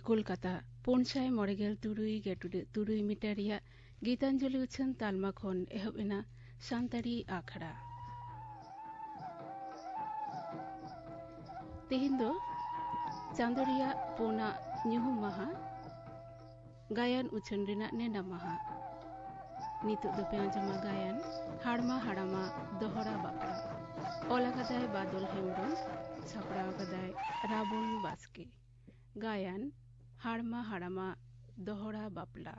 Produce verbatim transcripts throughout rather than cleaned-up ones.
ᱠᱳᱞᱠᱟᱛᱟ, ᱯᱩᱱ ᱥᱟᱭ ᱢᱚᱬᱮ ᱜᱮᱞ ᱛᱩᱨᱩᱭ ᱜᱮᱴᱩᱰᱟᱹᱜ ᱛᱩᱨᱩᱭ ᱢᱤᱴᱟᱨ ᱨᱮᱭᱟᱜ ᱜᱤᱛᱟᱧᱡᱚᱞᱤ ᱩᱪᱷᱟᱹᱱ ᱛᱟᱞᱢᱟ ᱠᱷᱚᱱ ᱮᱦᱚᱵ ᱮᱱᱟ ᱥᱟᱱᱛᱟᱲᱤ ᱟᱠᱷᱲᱟ᱾ ᱛᱮᱦᱮᱧ ᱫᱚ ᱪᱟᱸᱫᱚ ᱨᱮᱭᱟᱜ ᱯᱩᱱᱟᱜ ᱧᱩᱦᱩᱢ ᱢᱟᱦᱟ, ᱜᱟᱭᱟᱱ ᱩᱪᱷᱟᱹᱱ ᱨᱮᱱᱟᱜ ᱱᱮᱰᱟ ᱢᱟᱦᱟ᱾ ᱱᱤᱛᱚᱜ ᱫᱚᱯᱮ ᱟᱸᱡᱚᱢᱟ ᱜᱟᱭᱟᱱ ᱦᱟᱲᱢᱟ ᱦᱟᱲᱟᱢᱟ ᱫᱚᱦᱚᱲᱟ ᱵᱟᱯᱞᱟ᱾ ᱚᱞ ᱟᱠᱟᱫᱟᱭ ᱵᱟᱫᱚᱞ ᱦᱮᱢᱵᱨᱚᱢ, ᱥᱟᱯᱲᱟᱣ ᱟᱠᱟᱫᱟᱭ ᱨᱟᱵᱚᱱ ᱵᱟᱥᱠᱮ᱾ ᱜᱟᱭᱟᱱ ᱦᱟᱲᱢᱟ ᱦᱟᱲᱟᱢᱟ ᱫᱚᱦᱚᱲᱟ ᱵᱟᱯᱞᱟ᱾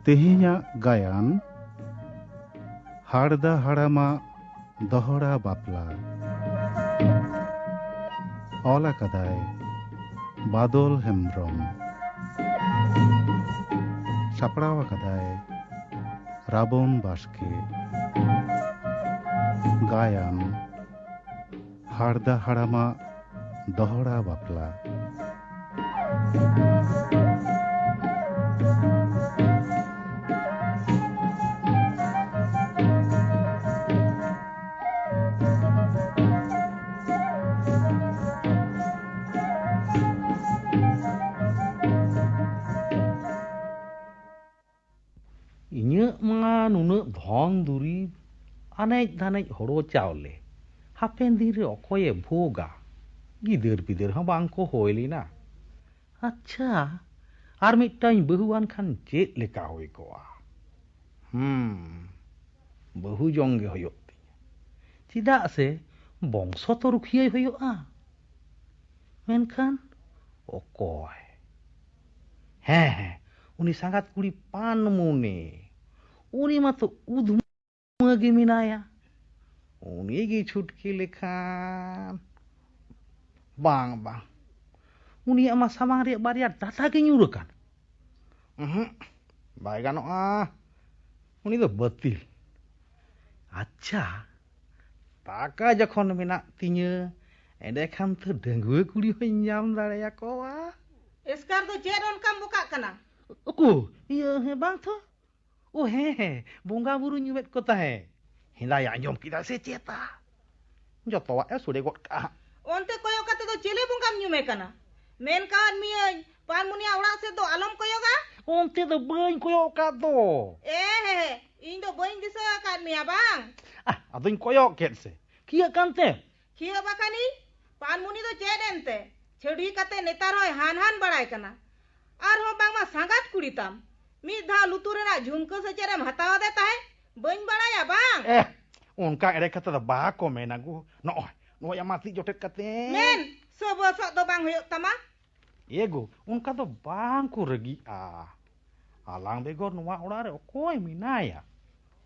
ᱛᱮᱦᱮᱧᱟᱜ ᱜᱟᱭᱟᱱ, ᱦᱟᱲᱫᱟ ᱦᱟᱲᱟᱢᱟᱜ ᱫᱚᱦᱲᱟ ᱵᱟᱯᱞᱟ᱾ ᱚᱞ ᱟᱠᱟᱫᱟᱭ ᱵᱟᱫᱚᱞ ᱦᱮᱢᱵᱨᱚᱢ᱾ ᱥᱟᱯᱲᱟᱣ ᱟᱠᱟᱫᱟᱭ ᱨᱟᱵᱚᱱ ᱵᱟᱥᱠᱮ᱾ ᱜᱟᱭᱟᱱ, ᱦᱟᱲᱫᱟ ᱦᱟᱲᱟᱢᱟᱜ ᱫᱚᱦᱲᱟ ᱵᱟᱯᱞᱟ᱾ ᱤᱧᱟᱹᱜ ᱢᱟ ᱱᱩᱱᱟᱹᱜ ᱫᱷᱚᱱ ᱫᱩᱨᱤᱵᱽ, ᱟᱱᱮᱡ ᱫᱷᱟᱱᱮᱡ ᱦᱳᱲᱳ ᱪᱟᱣᱞᱮ, ᱦᱟᱯᱮᱱ ᱫᱤᱱ ᱨᱮ ᱚᱠᱚᱭᱮ ᱵᱷᱳᱜᱟ? ᱜᱤᱫᱟᱹᱨ ᱯᱤᱫᱟᱹᱨ ᱦᱚᱸ ᱵᱟᱝ ᱠᱚ ᱦᱩᱭ ᱞᱮᱱᱟ᱾ ᱟᱪᱪᱷᱟ, ᱟᱨ ᱢᱤᱫᱴᱟᱝ ᱵᱟᱹᱦᱩᱣᱟᱱ ᱠᱷᱟᱱ ᱪᱮᱫ ᱞᱮᱠᱟ ᱦᱩᱭ ᱠᱚᱜᱼᱟ? ᱦᱩᱸ, ᱵᱟᱹᱦᱩ ᱡᱚᱝ ᱜᱮ ᱦᱩᱭᱩᱜ ᱛᱤᱧᱟ᱾ ᱪᱮᱫᱟᱜ ᱥᱮ ᱵᱚᱝᱥᱚ ᱛᱚ ᱨᱩᱠᱷᱤᱭᱟᱹᱭ ᱦᱩᱭᱩᱜᱼᱟ᱾ ᱢᱮᱱᱠᱷᱟᱱ ᱚᱠᱚᱭ? ᱦᱮᱸ, ᱦᱮᱸ, ᱩᱱᱤ ᱥᱟᱸᱜᱟᱛ ᱠᱩᱲᱤ ᱯᱟᱱᱢᱩᱱᱤ᱾ ᱩᱱᱤ ᱢᱟᱛᱚ ᱩᱫᱷᱢᱟᱹ ᱜᱮ ᱢᱮᱱᱟᱭᱟ᱾ ᱩᱱᱤ ᱜᱮ ᱪᱷᱩᱴᱠᱤ ᱞᱮᱠᱷᱟᱱ᱾ ᱵᱟᱝ, ᱵᱟᱝ᱾ ᱩᱱᱤᱭᱟᱜ ᱢᱟ ᱥᱟᱢᱟᱝ ᱨᱮᱭᱟᱜ ᱵᱟᱨᱭᱟ ᱰᱟᱴᱟ ᱜᱮ ᱧᱩᱨ ᱟᱠᱟᱱ᱾ ᱩᱦᱩᱸ, ᱵᱟᱭ ᱜᱟᱱᱚᱜᱼᱟ᱾ ᱩᱱᱤ ᱫᱚ ᱵᱟᱹᱛᱤᱞ᱾ ᱟᱪᱪᱷᱟ, ᱴᱟᱠᱟ ᱡᱚᱠᱷᱚᱱ ᱢᱮᱱᱟᱜ ᱛᱤᱧᱟᱹ, ᱮᱸᱰᱮᱠᱷᱟᱱ ᱛᱚ ᱰᱟᱺᱜᱩᱣᱟᱹ ᱠᱩᱲᱤ ᱦᱚᱸᱧ ᱧᱟᱢ ᱫᱟᱲᱮᱭᱟᱠᱚᱣᱟ᱾ ᱮᱥᱠᱟᱨ ᱫᱚ ᱪᱮᱫ ᱚᱱᱠᱟᱢ ᱵᱚᱠᱟᱜ ᱠᱟᱱᱟ? ᱩᱠᱩ, ᱤᱭᱟᱹ, ᱦᱮᱸ, ᱵᱟᱝ ᱛᱚ᱾ ᱳ ᱦᱮᱸ, ᱦᱮᱸ, ᱵᱚᱸᱜᱟ ᱵᱩᱨᱩᱧ ᱧᱩᱢᱮᱫ ᱠᱚ ᱛᱟᱦᱮᱸ᱾ ᱦᱮᱸᱫᱟᱭ ᱟᱸᱡᱚᱢ ᱠᱮᱫᱟ ᱥᱮ ᱪᱮᱛᱟ? ᱡᱚᱛᱚᱣᱟᱜ ᱮ ᱥᱚᱲᱮ ᱜᱚᱫ ᱠᱟᱜᱼᱟ᱾ ᱚᱱᱛᱮ ᱠᱚᱭᱚᱜ ᱠᱟᱛᱮ ᱫᱚ ᱪᱮᱞᱮ ᱵᱚᱸᱜᱟᱢ ᱧᱩᱢᱮ ᱠᱟᱱᱟ? ᱢᱮᱱ ᱠᱟᱣᱟᱫ ᱢᱤᱭᱟᱹᱧ, ᱯᱟᱱᱢᱩᱱᱤᱭᱟᱜ ᱚᱲᱟᱜ ᱥᱮᱫ ᱫᱚ ᱟᱞᱚᱢ ᱠᱚᱭᱚᱜᱟ᱾ ᱚᱱᱛᱮ ᱫᱚ ᱵᱟᱹᱧ ᱠᱚᱭᱚᱜ ᱟᱠᱟᱫ ᱫᱚ᱾ ᱮ ᱦᱮ ᱦᱮ, ᱤᱧ ᱫᱚ ᱵᱟᱹᱧ ᱫᱤᱥᱟᱹ ᱟᱠᱟᱫ ᱢᱮᱭᱟ ᱵᱟᱝ? ᱟᱦ, ᱟᱫᱚᱧ ᱠᱚᱭᱚᱜ ᱠᱮᱫ ᱥᱮ᱾ ᱠᱷᱤᱭᱟᱹᱜ ᱠᱟᱱᱛᱮ? ᱠᱷᱤᱭᱟᱹᱜ ᱵᱟᱠᱷᱟᱱᱤᱧ, ᱯᱟᱱᱢᱩᱱᱤ ᱫᱚ ᱪᱮᱫ ᱮᱱᱛᱮ? ᱪᱷᱟᱹᱰᱣᱤ ᱠᱟᱛᱮ ᱱᱮᱛᱟᱨ ᱦᱚᱸᱭ ᱦᱟᱱ ᱦᱟᱱ ᱵᱟᱲᱟᱭ ᱠᱟᱱᱟ᱾ ᱟᱨᱦᱚᱸ ᱵᱟᱝᱢᱟ ᱥᱟᱸᱜᱟᱛ ᱠᱩᱲᱤ ᱛᱟᱢ᱾ ᱢᱤᱫ ᱫᱷᱟᱣ ᱞᱩᱛᱩᱨ ᱨᱮᱱᱟᱜ ᱡᱷᱩᱢᱠᱟᱹ ᱥᱮ ᱪᱮᱫ ᱮᱢ ᱦᱟᱛᱟᱣ ᱟᱫᱮ ᱛᱟᱦᱮᱸᱫ? ᱵᱟᱹᱧ ᱵᱟᱲᱟᱭᱟ ᱵᱟᱝ? ᱮ, ᱚᱱᱠᱟ ᱮᱲᱮ ᱠᱟᱛᱷᱟ ᱫᱚ ᱵᱟᱠᱚ ᱢᱮᱱᱟ ᱜᱳ᱾ ᱱᱚᱜᱼᱚᱭ, ᱱᱚᱜᱼᱚᱭ ᱟᱢᱟᱜ ᱛᱤ ᱡᱚᱴᱮᱫ ᱠᱟᱛᱮ᱾ ᱢᱮᱱ, ᱥᱚᱵᱚᱥᱚᱜ ᱫᱚ ᱵᱟᱝ ᱦᱩᱭᱩᱜ ᱛᱟᱢᱟ᱾ ᱮ ᱜᱳ, ᱚᱱᱠᱟ ᱫᱚ ᱵᱟᱝ ᱠᱚ ᱨᱟᱹᱜᱤᱜᱼᱟ᱾ ᱟᱞᱟᱝ ᱵᱮᱜᱚᱨ ᱱᱚᱣᱟ ᱚᱲᱟᱜ ᱨᱮ ᱚᱠᱚᱭ ᱢᱮᱱᱟᱭᱟ?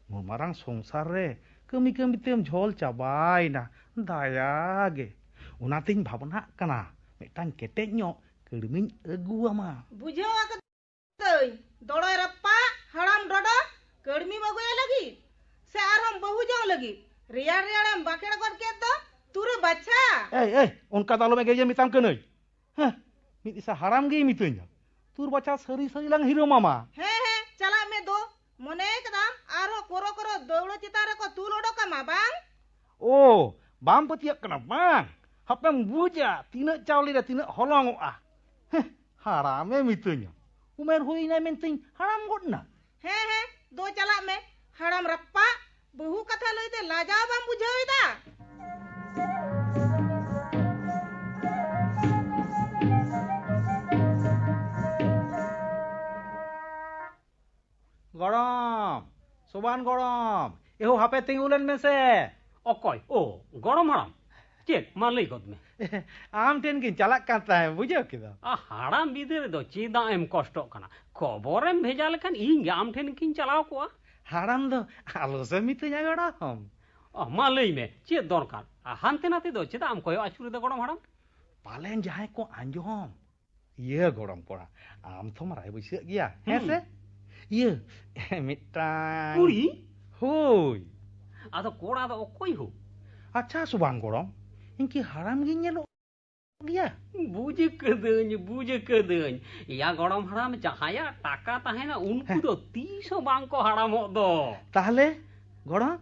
ᱱᱩᱱ ᱢᱟᱨᱟᱝ ᱥᱚᱝᱥᱟᱨ ᱨᱮ ᱠᱟᱹᱢᱤ ᱠᱟᱹᱢᱤ ᱛᱮᱢ ᱡᱷᱚᱞ ᱪᱟᱵᱟᱭᱮᱱᱟ᱾ ᱫᱟᱭᱟ ᱜᱮ᱾ ᱚᱱᱟᱛᱤᱧ ᱵᱷᱟᱵᱽᱱᱟᱜ ᱠᱟᱱᱟ, ᱢᱤᱫᱴᱟᱝ ᱠᱮᱴᱮᱡ ᱧᱚᱜ ᱠᱟᱹᱲᱢᱤᱧ ᱟᱹᱜᱩᱣᱟᱢᱟ᱾ ᱵᱩᱡᱷᱟᱹᱣ ᱟᱠᱟᱫᱟᱹᱧ, ᱫᱚᱲᱚᱭ ᱨᱟᱯᱟᱜ, ᱦᱟᱲᱟᱢ ᱰᱚᱰᱚ, ᱠᱟᱹᱲᱢᱤᱢ ᱟᱹᱜᱩᱭᱮ ᱞᱟᱹᱜᱤᱫ? ᱥᱮ ᱟᱨᱦᱚᱸᱢ ᱵᱟᱹᱦᱩ ᱡᱚᱝ ᱞᱟᱹᱜᱤᱫ? ᱨᱮᱭᱟᱲ ᱨᱮᱭᱟᱲᱮᱢ ᱵᱟᱠᱮᱲ ᱜᱚᱫ ᱠᱮᱫ ᱫᱚ, ᱛᱩᱨᱮ ᱵᱟᱪᱷᱟ᱾ ᱮᱭ, ᱮᱭ, ᱚᱱᱠᱟ ᱫᱚ ᱟᱞᱚᱢ ᱮᱜᱮᱨᱤᱧᱟ, ᱢᱮᱛᱟᱢ ᱠᱟᱹᱱᱟᱹᱧ᱾ ᱦᱮᱸ, ᱢᱤᱫ ᱫᱤᱥᱟᱹ ᱦᱟᱲᱟᱢ ᱜᱮᱭ ᱢᱤᱛᱟᱹᱧᱟ᱾ ᱛᱩᱨ ᱵᱟᱪᱷᱟ ᱥᱟᱹᱨᱤ ᱥᱟᱹᱨᱤ ᱞᱟᱝ ᱦᱤᱨᱟᱹ ᱢᱟᱢᱟ᱾ ᱦᱮᱸ, ᱦᱮᱸ, ᱪᱟᱞᱟᱜ ᱢᱮ ᱫᱳ᱾ ᱢᱚᱱᱮ ᱠᱟᱫᱟᱢ ᱟᱨᱦᱚᱸ ᱠᱚᱨᱚ ᱠᱚᱨᱚ ᱫᱟᱹᱣᱲᱟᱹ ᱪᱮᱛᱟᱱ ᱨᱮᱠᱚ ᱛᱩᱞ ᱚᱰᱚᱠ ᱟᱢᱟ ᱵᱟᱝ? ᱳ, ᱵᱟᱢ ᱯᱟᱹᱛᱭᱟᱹᱜ ᱠᱟᱱᱟ ᱵᱟᱝ? ᱦᱟᱯᱮᱢ ᱵᱩᱡᱟ ᱛᱤᱱᱟᱹᱜ ᱪᱟᱣᱞᱮ ᱨᱮ ᱛᱤᱱᱟᱹᱜ ᱦᱚᱞᱚᱝᱚᱜᱼᱟ᱾ ᱦᱮᱸ, ᱦᱟᱲᱟᱢᱮ ᱢᱤᱛᱟᱹᱧᱟ᱾ ᱩᱢᱮᱨ ᱦᱩᱭᱱᱟ ᱢᱮᱱᱛᱮᱧ ᱦᱟᱲᱟᱢ ᱜᱚᱫ ᱱᱟ᱾ ᱦᱮᱸ, ᱦᱮᱸ, ᱫᱳ ᱪᱟᱞᱟᱜ ᱢᱮ᱾ ᱦᱟᱲᱟᱢ ᱨᱟᱯᱟᱜ, ᱵᱟᱹᱦᱩ ᱠᱟᱛᱷᱟ ᱞᱟᱹᱭᱛᱮ ᱞᱟᱡᱟᱣ ᱵᱟᱢ ᱵᱩᱡᱷᱟᱹᱣ ᱮᱫᱟ? ᱜᱚᱲᱚᱢ, ᱥᱚᱵᱟᱱ ᱜᱚᱲᱚᱢ, ᱮᱦᱳ ᱦᱟᱯᱮ ᱛᱤᱸᱜᱩ ᱞᱮᱱ ᱢᱮᱥᱮ᱾ ᱚᱠᱚᱭ? ᱳ, ᱜᱚᱲᱚᱢ ᱦᱟᱲᱟᱢ᱾ ᱪᱮᱫ? ᱢᱟ ᱞᱟᱹᱭ ᱜᱚᱫ ᱢᱮ᱾ ᱟᱢ ᱴᱷᱮᱱ ᱜᱤᱧ ᱪᱟᱞᱟᱜ ᱠᱟᱱ ᱛᱟᱦᱮᱸ, ᱵᱩᱡᱷᱟᱹᱣ ᱠᱮᱫᱟᱢ᱾ ᱟ, ᱦᱟᱲᱟᱢ ᱵᱤᱫᱟᱹᱞ ᱨᱮᱫᱚ ᱪᱮᱫᱟᱜ ᱮᱢ ᱠᱚᱥᱴᱚᱜ ᱠᱟᱱᱟ? ᱠᱷᱚᱵᱚᱨᱮᱢ ᱵᱷᱮᱡᱟ ᱞᱮᱠᱷᱟᱱ ᱤᱧ ᱜᱮ ᱟᱢ ᱴᱷᱮᱱ ᱜᱤᱧ ᱪᱟᱞᱟᱣ ᱠᱚᱜᱼᱟ᱾ ᱦᱟᱲᱟᱢ ᱫᱚ ᱟᱞᱚ ᱥᱮ ᱢᱤᱛᱟᱹᱧᱟ ᱜᱚᱲᱚᱢ᱾ ᱚ, ᱢᱟ ᱞᱟᱹᱭ ᱢᱮ, ᱪᱮᱫ ᱫᱚᱨᱠᱟᱨ? ᱟ, ᱦᱟᱱᱛᱮ ᱱᱟᱛᱮ ᱫᱚ ᱪᱮᱫᱟᱜ ᱮᱢ ᱠᱚᱭᱚᱜ ᱟᱹᱪᱩᱨᱮᱫᱟ ᱜᱚᱲᱚᱢ ᱦᱟᱲᱟᱢ? ᱯᱟᱞᱮᱱ ᱡᱟᱦᱟᱸᱭ ᱠᱚ ᱟᱸᱡᱚᱢ᱾ ᱤᱭᱟᱹ ᱜᱚᱲᱚᱢ ᱠᱚᱲᱟ, ᱟᱢ ᱛᱷᱚᱢ ᱨᱟᱭ ᱵᱟᱹᱭᱥᱟᱹᱜ ᱜᱮᱭᱟ, ᱦᱮᱸ ᱦᱩᱸ᱾ ᱥᱮ? ᱤᱭᱟᱹ, ᱢᱤᱫᱴᱟᱝ ᱠᱩᱲᱤ? ᱦᱳᱭ, ᱟᱫᱚ ᱠᱚᱲᱟ ᱫᱚ ᱚᱠᱚᱭ ᱦᱳ? ᱟᱪᱪᱷᱟ ᱥᱩᱵᱟᱱ ᱜᱚᱲᱚᱢ, ᱤᱧ ᱠᱤ ᱦᱟᱲᱟᱢ ᱜᱤᱧ ᱧᱮᱞᱚᱜ ᱜᱮᱭᱟ? ᱵᱩᱡᱽ ᱠᱟᱹᱫᱟᱹᱧ, ᱵᱩᱡᱽ ᱠᱟᱹᱫᱟᱹᱧ᱾ ᱮᱭᱟ ᱜᱚᱲᱚᱢ ᱦᱟᱲᱟᱢ, ᱡᱟᱦᱟᱸᱭᱟᱜ ᱴᱟᱠᱟ ᱛᱟᱦᱮᱱᱟ, ᱩᱱᱠᱩ ᱦᱮᱸ᱾ ᱫᱚ ᱛᱤᱥ ᱦᱚᱸ ᱵᱟᱝ ᱠᱚ ᱦᱟᱲᱟᱢᱚᱜ ᱫᱚ᱾ ᱛᱟᱦᱞᱮ ᱜᱚᱲᱚᱢ,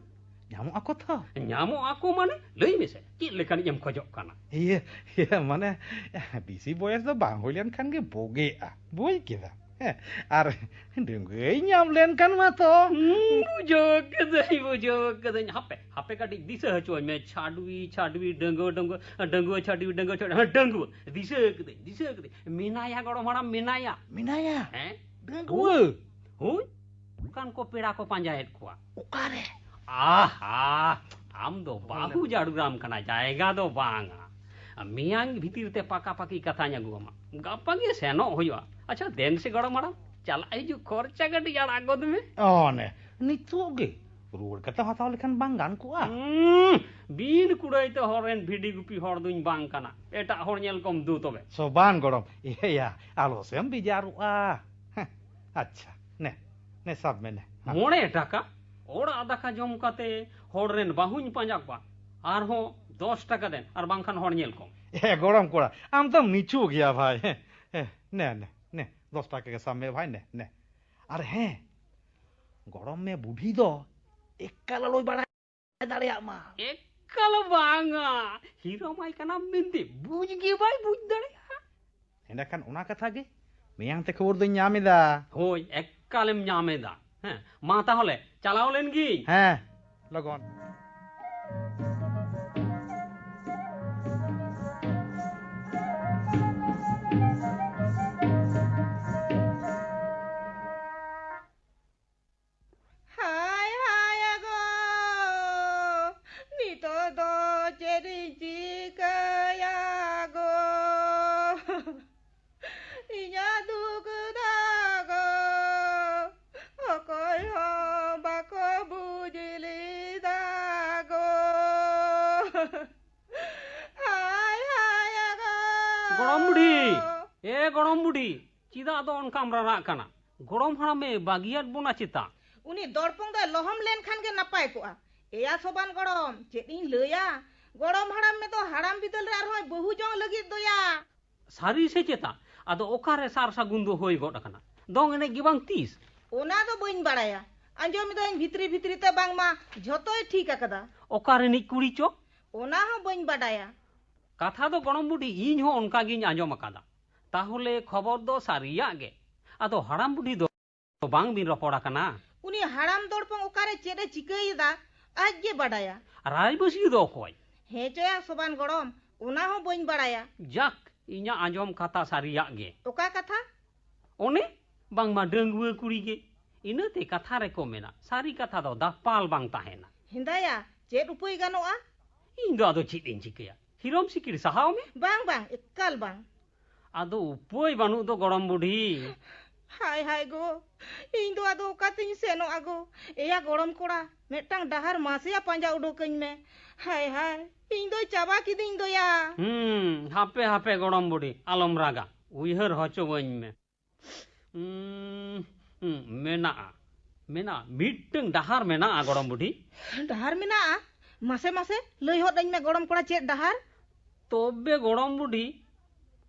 ᱧᱟᱢᱚᱜ ᱟᱠᱚ ᱛᱚ? ᱧᱟᱢᱚᱜ ᱟᱠᱚ ᱢᱟᱱᱮ? ᱞᱟᱹᱭ ᱢᱮᱥᱮ, ᱪᱮᱫ ᱞᱮᱠᱟᱱᱤᱡ ᱮᱢ ᱠᱷᱚᱡᱚᱜ ᱠᱟᱱᱟ? ᱤᱭᱟᱹ, ᱤᱭᱟᱹ, ᱢᱟᱱᱮ, ᱵᱮᱥᱤ ᱵᱚᱭᱮᱥ ᱫᱚ ᱵᱟᱝ ᱦᱩᱭ ᱞᱮᱱᱠᱷᱟᱱ ᱜᱮ ᱵᱩᱜᱤᱜᱼᱟ, ᱵᱩᱡᱽ ᱠᱮᱫᱟ? ᱦᱮᱸ, ᱟᱨ ᱰᱟᱺᱜᱩᱣᱟᱹᱭ ᱧᱟᱢ ᱞᱮᱱᱠᱷᱟᱱ ᱢᱟᱛᱚ᱾ ᱦᱩᱸ, ᱵᱩᱡᱷᱟᱹᱣ ᱠᱟᱹᱫᱟᱹᱧ, ᱵᱩᱡᱷᱟᱹᱣ ᱠᱟᱹᱫᱟᱹᱧ᱾ ᱦᱟᱯᱮ, ᱦᱟᱯᱮ ᱠᱟᱹᱴᱤᱡ ᱫᱤᱥᱟᱹ ᱦᱚᱪᱚᱧ ᱢᱮ᱾ ᱪᱷᱟᱰᱣᱤ, ᱪᱷᱟᱰᱣᱤ, ᱰᱟᱺᱜᱩᱣᱟᱹ, ᱰᱟᱺᱜᱩᱣᱟᱹ, ᱰᱟᱺᱜᱩᱣᱟᱹ, ᱪᱷᱟᱰᱣᱤ, ᱰᱟᱺᱜᱩᱣᱟᱹ, ᱪᱷᱟᱰᱣᱤ, ᱦᱮᱸ, ᱰᱟᱺᱜᱩᱣᱟᱹ᱾ ᱫᱤᱥᱟᱹ ᱠᱟᱹᱫᱟᱹᱧ, ᱫᱤᱥᱟᱹ ᱠᱟᱹᱫᱟᱹᱧ᱾ ᱢᱮᱱᱟᱭᱟ ᱜᱚᱲᱚᱢ ᱦᱟᱲᱟᱢ, ᱢᱮᱱᱟᱭᱟ᱾ ᱢᱮᱱᱟᱭᱟ? ᱦᱮᱸ? ᱰᱟᱺᱜᱩᱣᱟᱹ? ᱦᱳᱭ, ᱚᱱᱠᱟᱱ ᱠᱚ ᱯᱮᱲᱟ ᱠᱚ ᱯᱟᱸᱡᱟᱭᱮᱫ ᱠᱚᱣᱟ᱾ ᱚᱠᱟᱨᱮ? ᱟᱦᱟ, ᱟᱢ ᱫᱚ ᱵᱟᱹᱦᱩ ᱡᱟᱹᱨᱩᱲᱟᱢ ᱠᱟᱱᱟ, ᱡᱟᱭᱜᱟ ᱫᱚ ᱵᱟᱝᱟ᱾ ᱢᱮᱭᱟᱝ ᱵᱷᱤᱛᱤᱨ ᱛᱮ ᱯᱟᱠᱟ ᱯᱟᱠᱤ ᱠᱟᱛᱷᱟᱧ ᱟᱹᱜᱩ ᱟᱢᱟ᱾ ᱜᱟᱯᱟ ᱜᱮ ᱥᱮᱱᱚᱜ ᱦᱩᱭᱩᱜᱼᱟ᱾ ᱟᱪᱪᱷᱟ, ᱫᱮᱱ ᱥᱮ ᱜᱚᱲᱚᱢ ᱦᱟᱲᱟᱢ, ᱪᱟᱞᱟᱜ ᱦᱤᱡᱩᱜ ᱠᱷᱚᱨᱪᱟ ᱠᱟᱹᱴᱤᱡ ᱟᱲᱟᱜ ᱜᱚᱫ ᱢᱮ᱾ ᱚ, ᱱᱮ, ᱱᱤᱛᱚᱜ ᱜᱮ? ᱨᱩᱣᱟᱹᱲ ᱠᱟᱛᱮ ᱦᱟᱛᱟᱣ ᱞᱮᱠᱷᱟᱱ ᱵᱟᱝ ᱜᱟᱱ ᱠᱚᱜᱼᱟ? ᱩᱸ, ᱵᱤᱱ ᱠᱩᱲᱟᱹᱭ ᱛᱮ ᱦᱚᱲ ᱨᱮᱱ ᱵᱷᱤᱰᱤ ᱜᱩᱯᱤ ᱦᱚᱲ ᱫᱩᱧ ᱵᱟᱝ ᱠᱟᱱᱟ᱾ ᱮᱴᱟᱜ ᱦᱚᱲ ᱧᱮᱞ ᱠᱚᱢ ᱫᱩ ᱛᱚᱵᱮ᱾ ᱥᱚᱵᱟᱱ ᱜᱚᱲᱚᱢ, ᱮᱭᱟ, ᱟᱞᱚ ᱥᱮᱢ ᱵᱮᱡᱟᱨᱚᱜᱼᱟ᱾ ᱦᱮᱸ, ᱟᱪᱪᱷᱟ, ᱱᱮ, ᱱᱮ ᱥᱟᱵ ᱢᱮ, ᱱᱮ᱾ ᱦᱮᱸ᱾ ᱢᱚᱬᱮ ᱴᱟᱠᱟ? ᱚᱲᱟᱜ ᱫᱟᱠᱟ ᱡᱚᱢ ᱠᱟᱛᱮ ᱦᱚᱲ ᱨᱮᱱ ᱵᱟᱹᱦᱩᱧ ᱯᱟᱸᱡᱟ ᱠᱚᱣᱟ, ᱟᱨᱦᱚᱸ ᱫᱚᱥ ᱴᱟᱠᱟ ᱫᱮᱱ, ᱟᱨ ᱵᱟᱝᱠᱷᱟᱱ ᱦᱚᱲ ᱧᱮᱞ ᱠᱚᱢ᱾ ᱮ, ᱜᱚᱲᱚᱢ ᱠᱚᱲᱟ, ᱟᱢ ᱫᱚᱢ ᱱᱤᱪᱩ ᱜᱮᱭᱟ ᱵᱷᱟᱭ᱾ ᱦᱮᱸ, ᱦᱮᱸ, ᱱᱮ, ᱱᱮ, ᱱᱮ, ᱫᱚᱥ ᱴᱟᱠᱟ ᱜᱮ ᱥᱟᱵ ᱢᱮ ᱵᱷᱟᱭ, ᱱᱮ, ᱱᱮ᱾ ᱟᱨ ᱦᱮᱸ, ᱜᱚᱲᱚᱢ ᱢᱮ ᱵᱩᱰᱷᱤ ᱫᱚ ᱮᱠᱟᱞ ᱟᱞᱚᱭ ᱵᱟᱲᱟᱭ ᱫᱟᱲᱮᱭᱟᱜ ᱢᱟ᱾ ᱮᱠᱟᱞ ᱵᱟᱝᱟ, ᱦᱤᱨᱳ ᱢᱟᱭ ᱠᱟᱱᱟᱢ ᱢᱮᱱᱛᱮ ᱵᱩᱡᱽ ᱜᱮ ᱵᱟᱭ ᱵᱩᱡᱽ ᱫᱟᱲᱮᱭᱟᱜᱼᱟ᱾ ᱮᱸᱰᱮᱠᱷᱟᱱ ᱚᱱᱟ ᱠᱟᱛᱷᱟ ᱜᱮ ᱢᱮᱭᱟᱝ ᱛᱮ ᱠᱷᱚᱵᱚᱨ ᱫᱚᱧ ᱧᱟᱢ ᱮᱫᱟ᱾ ᱦᱳᱭ, ᱮᱠᱟᱞᱮᱢ ᱧᱟᱢ ᱮᱫᱟ᱾ ᱦᱮᱸ, ᱢᱟ ᱛᱟᱦᱚᱞᱮ ᱪᱟᱞᱟᱣ ᱞᱮᱱ ᱜᱤᱧ᱾ ᱦᱮᱸ, ᱞᱚᱜᱚᱱ᱾ ᱦᱟᱭ ᱦᱟᱭ ᱟᱜᱳ, ᱱᱤᱛᱚᱜ ᱫᱚ ᱪᱮᱫ ᱤᱧ ᱪᱤᱠᱟᱹᱭᱟ ᱜᱳ? ᱤᱧᱟᱜ ᱫᱩᱠ ᱫᱚ ᱜᱳ, ᱚᱠᱚᱭ ᱦᱚᱸ ᱵᱟᱠᱚ ᱵᱩᱡᱽ ᱞᱮᱫᱟ ᱜᱳ᱾ ᱦᱟᱭ ᱦᱟᱭ ᱟᱜᱳ᱾ ᱜᱚᱲᱚᱢ ᱵᱩᱰᱷᱤ, ᱮ ᱜᱚᱲᱚᱢ ᱵᱩᱰᱷᱤ, ᱪᱮᱫᱟᱜ ᱫᱚ ᱚᱱᱠᱟᱢ ᱨᱟᱨᱟᱜ ᱠᱟᱱᱟ? ᱜᱚᱲᱚᱢ ᱦᱟᱲᱟᱢᱮ ᱵᱟᱹᱜᱤᱭᱟᱫ ᱵᱚᱱᱟ ᱪᱮᱛᱟ? ᱩᱱᱤ ᱫᱚᱲᱯᱚᱝ ᱫᱚᱭ ᱞᱚᱦᱚᱢ ᱞᱮᱱᱠᱷᱟᱱ ᱜᱮ ᱱᱟᱯᱟᱭ ᱠᱚᱜᱼᱟ᱾ ᱮᱭᱟ ᱥᱚᱵᱟᱱ ᱜᱚᱲᱚᱢ, ᱪᱮᱫ ᱤᱧ ᱞᱟᱹᱭᱟ? ᱜᱚᱲᱚᱢ ᱦᱟᱲᱟᱢ ᱢᱮ ᱫᱚ ᱦᱟᱲᱟᱢ ᱵᱤᱫᱟᱹᱞ ᱨᱮ ᱟᱨᱦᱚᱸᱭ ᱵᱟᱹᱦᱩ ᱡᱚᱝ ᱞᱟᱹᱜᱤᱫ ᱫᱚᱭᱟ᱾ ᱥᱟᱹᱨᱤ ᱥᱮ ᱪᱮᱛᱟ? ᱟᱫᱚ ᱚᱠᱟᱨᱮ ᱥᱟᱨ ᱥᱟᱹᱜᱩᱱ ᱫᱚ ᱦᱩᱭ ᱜᱚᱫ ᱟᱠᱟᱱᱟ? ᱫᱚᱝ ᱮᱱᱮᱡ ᱜᱮ ᱵᱟᱝ ᱛᱤᱥ? ᱚᱱᱟ ᱫᱚ ᱵᱟᱹᱧ ᱵᱟᱲᱟᱭᱟ᱾ ᱟᱸᱡᱚᱢ ᱮᱫᱟᱹᱧ ᱵᱷᱤᱛᱨᱤ ᱵᱷᱤᱛᱨᱤ ᱛᱮ ᱵᱟᱝᱢᱟ ᱡᱷᱚᱛᱚᱭ ᱴᱷᱤᱠ ᱟᱠᱟᱫᱟ᱾ ᱚᱠᱟ ᱨᱤᱱᱤᱡ ᱠᱩᱲᱤ ᱪᱚ? ᱚᱱᱟ ᱦᱚᱸ ᱵᱟᱹᱧ ᱵᱟᱰᱟᱭᱟ᱾ ᱠᱟᱛᱷᱟ ᱫᱚ ᱜᱚᱲᱚᱢ ᱵᱩᱰᱷᱤ, ᱤᱧ ᱦᱚᱸ ᱚᱱᱠᱟ ᱜᱤᱧ ᱟᱸᱡᱚᱢ ᱟᱠᱟᱫᱟ᱾ ᱛᱟᱦᱚᱞᱮ ᱠᱷᱚᱵᱚᱨ ᱫᱚ ᱥᱟᱹᱨᱤᱭᱟᱜ ᱜᱮ᱾ ᱟᱫᱚ ᱦᱟᱲᱟᱢ ᱵᱩᱰᱷᱤ ᱫᱚ ᱵᱟᱝ ᱵᱤᱱ ᱨᱚᱯᱚᱲ ᱟᱠᱟᱱᱟ? ᱩᱱᱤ ᱦᱟᱲᱟᱢ ᱫᱚᱲᱯᱚᱝ ᱚᱠᱟᱨᱮ ᱪᱮᱫ ᱮ ᱪᱤᱠᱟᱹᱭᱮᱫᱟ, ᱟᱡ ᱜᱮ ᱵᱟᱰᱟᱭᱟ᱾ ᱨᱟᱭᱵᱟᱹᱥᱤᱭᱟᱹ ᱫᱚ ᱚᱠᱚᱭ? ᱦᱮᱸ ᱪᱚᱭᱟ ᱥᱚᱵᱟᱱ ᱜᱚᱲᱚᱢ, ᱚᱱᱟ ᱦᱚᱸ ᱵᱟᱹᱧ ᱵᱟᱲᱟᱭᱟ᱾ ᱡᱟᱠ, ᱤᱧᱟᱜ ᱟᱸᱡᱚᱢ ᱠᱟᱛᱷᱟ ᱥᱟᱹᱨᱤᱭᱟᱜ ᱜᱮ᱾ ᱚᱠᱟ ᱠᱟᱛᱷᱟ? ᱚᱱᱮ ᱵᱟᱝᱢᱟ ᱰᱟᱺᱜᱩᱣᱟᱹ ᱠᱩᱲᱤ ᱜᱮ᱾ ᱤᱱᱟᱹᱛᱮ ᱠᱟᱛᱷᱟ ᱨᱮᱠᱚ ᱢᱮᱱᱟ, ᱥᱟᱹᱨᱤ ᱠᱟᱛᱷᱟ ᱫᱚ ᱫᱟᱯᱟᱞ ᱵᱟᱝ ᱛᱟᱦᱮᱱᱟ᱾ ᱦᱮᱸᱫᱟᱭᱟ, ᱪᱮᱫ ᱩᱯᱟᱹᱭ ᱜᱟᱱᱚᱜᱼᱟ? ᱤᱧ ᱫᱚ ᱟᱫᱚ ᱪᱮᱫ ᱤᱧ ᱪᱤᱠᱟᱹᱭᱟ? ᱦᱤᱨᱚᱢ ᱥᱤᱠᱤᱲ ᱥᱟᱦᱟᱣ ᱢᱮ᱾ ᱵᱟᱝ, ᱵᱟᱝ, ᱮᱠᱟᱞ ᱵᱟᱝ᱾ ᱟᱫᱚ ᱩᱯᱟᱹᱭ ᱵᱟᱹᱱᱩᱜ ᱫᱚ ᱜᱚᱲᱚᱢ ᱵᱩᱰᱷᱤ᱾ ᱦᱟᱭ, ᱦᱟᱭ ᱜᱚ, ᱤᱧ ᱫᱚ ᱟᱫᱚ ᱚᱠᱟᱛᱤᱧ ᱥᱮᱱᱚᱜᱼᱟ ᱜᱚ? ᱮᱭᱟ ᱜᱚᱲᱚᱢ ᱠᱚᱲᱟ, ᱢᱤᱫᱴᱟᱝ ᱰᱟᱦᱟᱨ ᱢᱟᱥᱮᱭᱟ ᱯᱟᱸᱡᱟ ᱩᱰᱩᱠᱟᱹᱧ ᱢᱮ᱾ ᱦᱟᱭ, ᱦᱟᱭ, ᱤᱧ ᱫᱚᱭ ᱪᱟᱵᱟ ᱠᱤᱫᱤᱧ ᱫᱚᱭᱟ᱾ ᱦᱩᱸ, ᱦᱟᱯᱮ, ᱦᱟᱯᱮ ᱜᱚᱲᱚᱢ ᱵᱩᱰᱷᱤ, ᱟᱞᱚᱢ ᱨᱟᱜᱟ, ᱩᱭᱦᱟᱹᱨ ᱦᱚᱪᱚᱣᱟᱹᱧ ᱢᱮ᱾ ᱩᱸ, ᱩᱸ, ᱢᱮᱱᱟᱜᱼᱟ, ᱢᱮᱱᱟᱜᱼᱟ, ᱢᱤᱫᱴᱟᱹᱝ ᱰᱟᱦᱟᱨ ᱢᱮᱱᱟᱜᱼᱟ ᱜᱚᱲᱚᱢ ᱵᱩᱰᱷᱤ᱾ ᱰᱟᱦᱟᱨ ᱢᱮᱱᱟᱜᱼᱟ? ᱢᱟᱥᱮ, ᱢᱟᱥᱮ, ᱞᱟᱹᱭ ᱦᱚᱫ ᱟᱹᱧ ᱢᱮ ᱜᱚᱲᱚᱢ ᱠᱚᱲᱟ, ᱪᱮᱫ ᱰᱟᱦᱟᱨ? ᱛᱚᱵᱮ ᱜᱚᱲᱚᱢ ᱵᱩᱰᱷᱤ,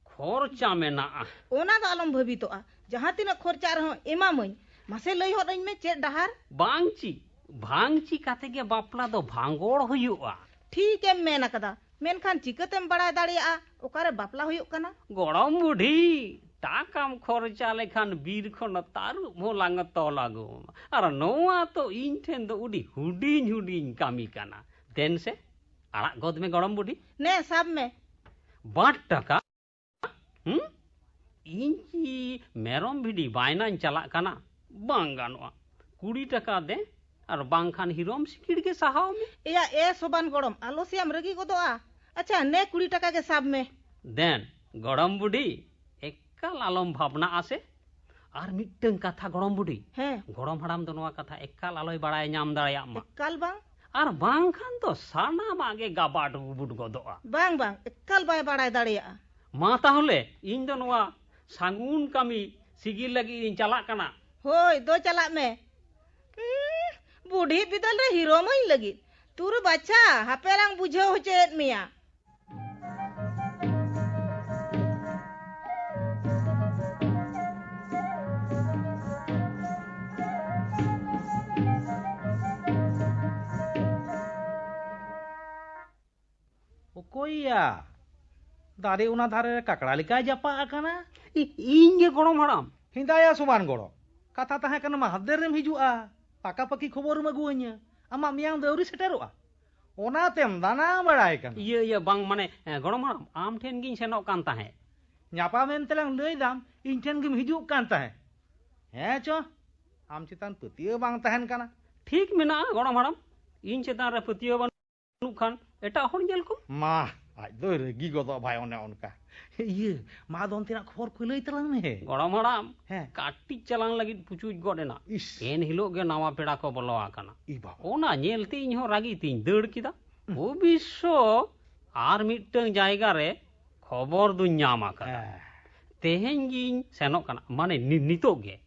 ᱠᱷᱚᱨᱪᱟ ᱢᱮᱱᱟᱜᱼᱟ᱾ ᱚᱱᱟ ᱫᱚ ᱟᱞᱚᱢ ᱵᱷᱟᱹᱵᱤᱛᱚᱜᱼᱟ, ᱡᱟᱦᱟᱸ ᱛᱤᱱᱟᱹᱜ ᱠᱷᱚᱨᱪᱟ ᱨᱮᱦᱚᱸ ᱮᱢᱟᱢᱟᱹᱧ᱾ ᱢᱟᱥᱮ ᱞᱟᱹᱭ ᱦᱚᱫ ᱟᱹᱧ ᱢᱮ, ᱪᱮᱫ ᱰᱟᱦᱟᱨ? ᱵᱟᱝ ᱪᱤ, ᱵᱟᱝ ᱪᱤ ᱠᱟᱛᱮ ᱜᱮ ᱵᱟᱯᱞᱟ ᱫᱚ ᱵᱷᱟᱸᱜᱚᱲ ᱦᱩᱭᱩᱜᱼᱟ᱾ ᱴᱷᱤᱠ ᱮᱢ ᱢᱮᱱ ᱟᱠᱟᱫᱟ, ᱢᱮᱱᱠᱷᱟᱱ ᱪᱤᱠᱟᱹᱛᱮᱢ ᱵᱟᱲᱟᱭ ᱫᱟᱲᱮᱭᱟᱜᱼᱟ ᱚᱠᱟᱨᱮ ᱵᱟᱯᱞᱟ ᱦᱩᱭᱩᱜ ᱠᱟᱱᱟ? ᱜᱚᱲᱚᱢ ᱵᱩᱰᱷᱤ, ᱴᱟᱠᱟᱢ ᱠᱷᱚᱨᱪᱟ ᱞᱮᱠᱷᱟᱱ ᱵᱤᱨ ᱠᱷᱚᱱ ᱛᱟᱹᱨᱩᱵ ᱦᱚᱸ ᱞᱟᱝ ᱛᱚᱞ ᱟᱹᱜᱩ ᱟᱢᱟ᱾ ᱟᱨ ᱱᱚᱣᱟ ᱛᱚ ᱤᱧ ᱴᱷᱮᱱ ᱫᱚ ᱟᱹᱰᱤ ᱦᱩᱰᱤᱧ ᱦᱩᱰᱤᱧ ᱠᱟᱹᱢᱤ ᱠᱟᱱᱟ᱾ ᱫᱮᱱ ᱥᱮ, ᱟᱲᱟᱜ ᱜᱚᱫ ᱢᱮ ᱜᱚᱲᱚᱢ ᱵᱩᱰᱷᱤ᱾ ᱱᱮ, ᱥᱟᱵ ᱢᱮ᱾ ᱵᱟᱴ ᱴᱟᱠᱟ? ᱦᱩᱸ? ᱤᱧ ᱠᱤ ᱢᱮᱨᱚᱢ ᱵᱷᱤᱰᱤ ᱵᱟᱭᱱᱟᱧ ᱪᱟᱞᱟᱜ ᱠᱟᱱᱟ? ᱵᱟᱝ ᱜᱟᱱᱚᱜᱼᱟ᱾ ᱠᱩᱲᱤ ᱴᱟᱠᱟ ᱫᱮ, ᱟᱨ ᱵᱟᱝᱠᱷᱟᱱ ᱦᱤᱨᱚᱢ ᱥᱤᱠᱤᱲ ᱜᱮ ᱥᱟᱦᱟᱣ ᱢᱮ᱾ ᱮᱭᱟ, ᱮ ᱥᱚᱵᱟᱱ ᱜᱚᱲᱚᱢ, ᱟᱞᱚ ᱥᱮᱭᱟᱢ ᱨᱟᱹᱜᱤ ᱜᱚᱫᱚᱜᱼᱟ᱾ ᱟᱪᱪᱷᱟ, ᱱᱮ ᱠᱩᱲᱤ ᱴᱟᱠᱟ ᱜᱮ ᱥᱟᱵ ᱢᱮ᱾ ᱫᱮᱱ, ᱜᱚᱲᱚᱢ ᱵᱩᱰᱷᱤ, ᱮᱠᱟᱞ ᱟᱞᱚᱢ ᱵᱷᱟᱵᱽᱱᱟᱜᱼᱟ ᱥᱮ᱾ ᱟᱨ ᱢᱤᱫᱴᱟᱹᱝ ᱠᱟᱛᱷᱟ ᱜᱚᱲᱚᱢ ᱵᱩᱰᱷᱤ, ᱦᱮᱸ᱾ ᱜᱚᱲᱚᱢ ᱦᱟᱲᱟᱢ ᱫᱚ ᱱᱚᱣᱟ ᱠᱟᱛᱷᱟ ᱮᱠᱟᱞ ᱟᱞᱚᱭ ᱵᱟᱲᱟᱭ ᱧᱟᱢ ᱫᱟᱲᱮᱭᱟᱜ ᱢᱟ᱾ ᱮᱠᱟᱞ ᱵᱟᱝ᱾ ᱟᱨ ᱵᱟᱝᱠᱷᱟᱱ ᱫᱚ ᱥᱟᱱᱟᱢᱟᱜ ᱜᱮ ᱜᱟᱵᱟᱰ ᱜᱩᱵᱩᱰ ᱜᱚᱫᱚᱜᱼᱟ᱾ ᱵᱟᱝ, ᱵᱟᱝ, ᱮᱠᱟᱞ ᱵᱟᱭ ᱵᱟᱲᱟᱭ ᱫᱟᱲᱮᱭᱟᱜᱼᱟ᱾ ᱢᱟ ᱛᱟᱦᱚᱞᱮ, ᱤᱧ ᱫᱚ ᱱᱚᱣᱟ ᱥᱟᱹᱜᱩᱱ ᱠᱟᱹᱢᱤ ᱥᱤᱜᱤᱞ ᱞᱟᱹᱜᱤᱫ ᱤᱧ ᱪᱟᱞᱟᱜ ᱠᱟᱱᱟ᱾ ᱦᱳᱭ, ᱫᱚ ᱪᱟᱞᱟᱜ ᱢᱮ᱾ ᱩᱸ, ᱵᱩᱰᱷᱤ ᱵᱤᱫᱟᱹᱞ ᱨᱮ ᱦᱤᱨᱳ ᱢᱟᱹᱧ ᱞᱟᱹᱜᱤᱫ᱾ ᱛᱩᱨ ᱵᱟᱪᱷᱟ, ᱦᱟᱯᱮ ᱞᱟᱝ ᱵᱩᱡᱷᱟᱹᱣ ᱦᱚᱪᱚᱭᱮᱫ ᱢᱮᱭᱟ᱾ ᱚᱠᱚᱭᱭᱟ? ᱫᱟᱨᱮ ᱚᱱᱟ ᱫᱷᱟᱨᱮ ᱨᱮ ᱠᱟᱠᱲᱟ ᱞᱮᱠᱟᱭ ᱡᱟᱯᱟᱜ ᱟᱠᱟᱱᱟ᱾ ᱤ-, ᱤᱧ ᱜᱮ ᱜᱚᱲᱚᱢ ᱦᱟᱲᱟᱢ᱾ ᱦᱮᱸᱫᱟᱭᱟ ᱥᱚᱢᱟᱱ ᱜᱚᱲᱚ᱾ ᱠᱟᱛᱷᱟ ᱛᱟᱦᱮᱸ ᱠᱟᱱᱟ ᱢᱟᱦᱫᱮᱨ ᱨᱮᱢ ᱦᱤᱡᱩᱜᱼᱟ, ᱯᱟᱠᱟᱯᱟᱠᱤ ᱠᱷᱚᱵᱚᱨᱮᱢ ᱟᱹᱜᱩᱣᱟᱹᱧᱟ᱾ ᱟᱢᱟᱜ ᱢᱮᱭᱟᱝ ᱫᱚ ᱟᱹᱣᱨᱤ ᱥᱮᱴᱮᱨᱚᱜᱼᱟ, ᱚᱱᱟᱛᱮᱢ ᱫᱟᱱᱟ ᱵᱟᱲᱟᱭ ᱠᱟᱱᱟ᱾ ᱤᱭᱟᱹ, ᱤᱭᱟᱹ, ᱵᱟᱝ, ᱢᱟᱱᱮ, ᱮ, ᱜᱚᱲᱚᱢ ᱦᱟᱲᱟᱢ, ᱟᱢ ᱴᱷᱮᱱ ᱜᱤᱧ ᱥᱮᱱᱚᱜ ᱠᱟᱱ ᱛᱟᱦᱮᱸᱫ᱾ ᱧᱟᱯᱟᱢᱮᱱ ᱛᱮᱞᱟᱝ ᱞᱟᱹᱭ ᱫᱟᱢ, ᱤᱧ ᱴᱷᱮᱱ ᱜᱮᱢ ᱦᱤᱡᱩᱜ ᱠᱟᱱ ᱛᱟᱦᱮᱸᱫ᱾ ᱦᱮᱸ ᱪᱚ, ᱟᱢ ᱪᱮᱛᱟᱱ ᱯᱟᱹᱛᱭᱟᱹᱣ ᱵᱟᱝ ᱛᱟᱦᱮᱱ ᱠᱟᱱᱟ᱾ ᱴᱷᱤᱠ ᱢᱮᱱᱟᱜᱼᱟ ᱜᱚᱲᱚᱢ ᱦᱟᱲᱟᱢ, ᱤᱧ ᱪᱮᱛᱟᱱ ᱨᱮ ᱯᱟᱹᱛᱭᱟᱹᱣ ᱵᱟᱹᱱᱩᱜ ᱠᱷᱟᱱ ᱮᱴᱟᱜ ᱦᱚᱲ ᱧᱮᱞ ᱠᱚᱢ᱾ ᱢᱟ, ᱟᱡ ᱫᱚᱭ ᱨᱟᱹᱜᱤ ᱜᱚᱫᱚᱜ ᱵᱷᱟᱭ ᱚᱱᱮ ᱚᱱᱠᱟ᱾ ᱤᱭᱟᱹ, ᱢᱟ ᱟᱫᱚ ᱚᱱᱛᱮᱱᱟᱜ ᱠᱷᱚᱵᱚᱨ ᱠᱚ ᱞᱟᱹᱭ ᱛᱟᱞᱟᱝ ᱢᱮ᱾ ᱜᱚᱲᱚᱢ ᱦᱟᱲᱟᱢ, ᱦᱮᱸ᱾ ᱠᱟᱹᱴᱤᱡ ᱪᱟᱞᱟᱝ ᱞᱟᱹᱜᱤᱫ ᱯᱩᱪᱩᱡ ᱜᱚᱫ ᱮᱱᱟ᱾ ᱤᱥ᱾ ᱮᱱ ᱦᱤᱞᱳᱜ ᱜᱮ ᱱᱟᱣᱟ ᱯᱮᱲᱟ ᱠᱚ ᱵᱚᱞᱚ ᱟᱠᱟᱱᱟ᱾ ᱤ ᱵᱟᱵᱟ᱾ ᱚᱱᱟ ᱧᱮᱞᱛᱮ ᱤᱧ ᱦᱚᱸ ᱨᱟᱹᱜᱤ ᱛᱤᱧ ᱫᱟᱹᱲ ᱠᱮᱫᱟ᱾ ᱦᱩᱸ᱾ ᱚᱵᱚᱥᱥᱚ ᱟᱨ ᱢᱤᱫᱴᱟᱝ ᱡᱟᱭᱜᱟ ᱨᱮ ᱠᱷᱚᱵᱚᱨ ᱫᱩᱧ ᱧᱟᱢ ᱟᱠᱟᱫᱟ᱾ ᱦᱮᱸ᱾ ᱛᱮᱦᱮᱧ ᱜᱤᱧ ᱥᱮᱱᱚᱜ ᱠᱟᱱᱟ, ᱢᱟᱱᱮ ᱱᱤ-, ᱱᱤᱛᱚᱜ ᱜᱮ᱾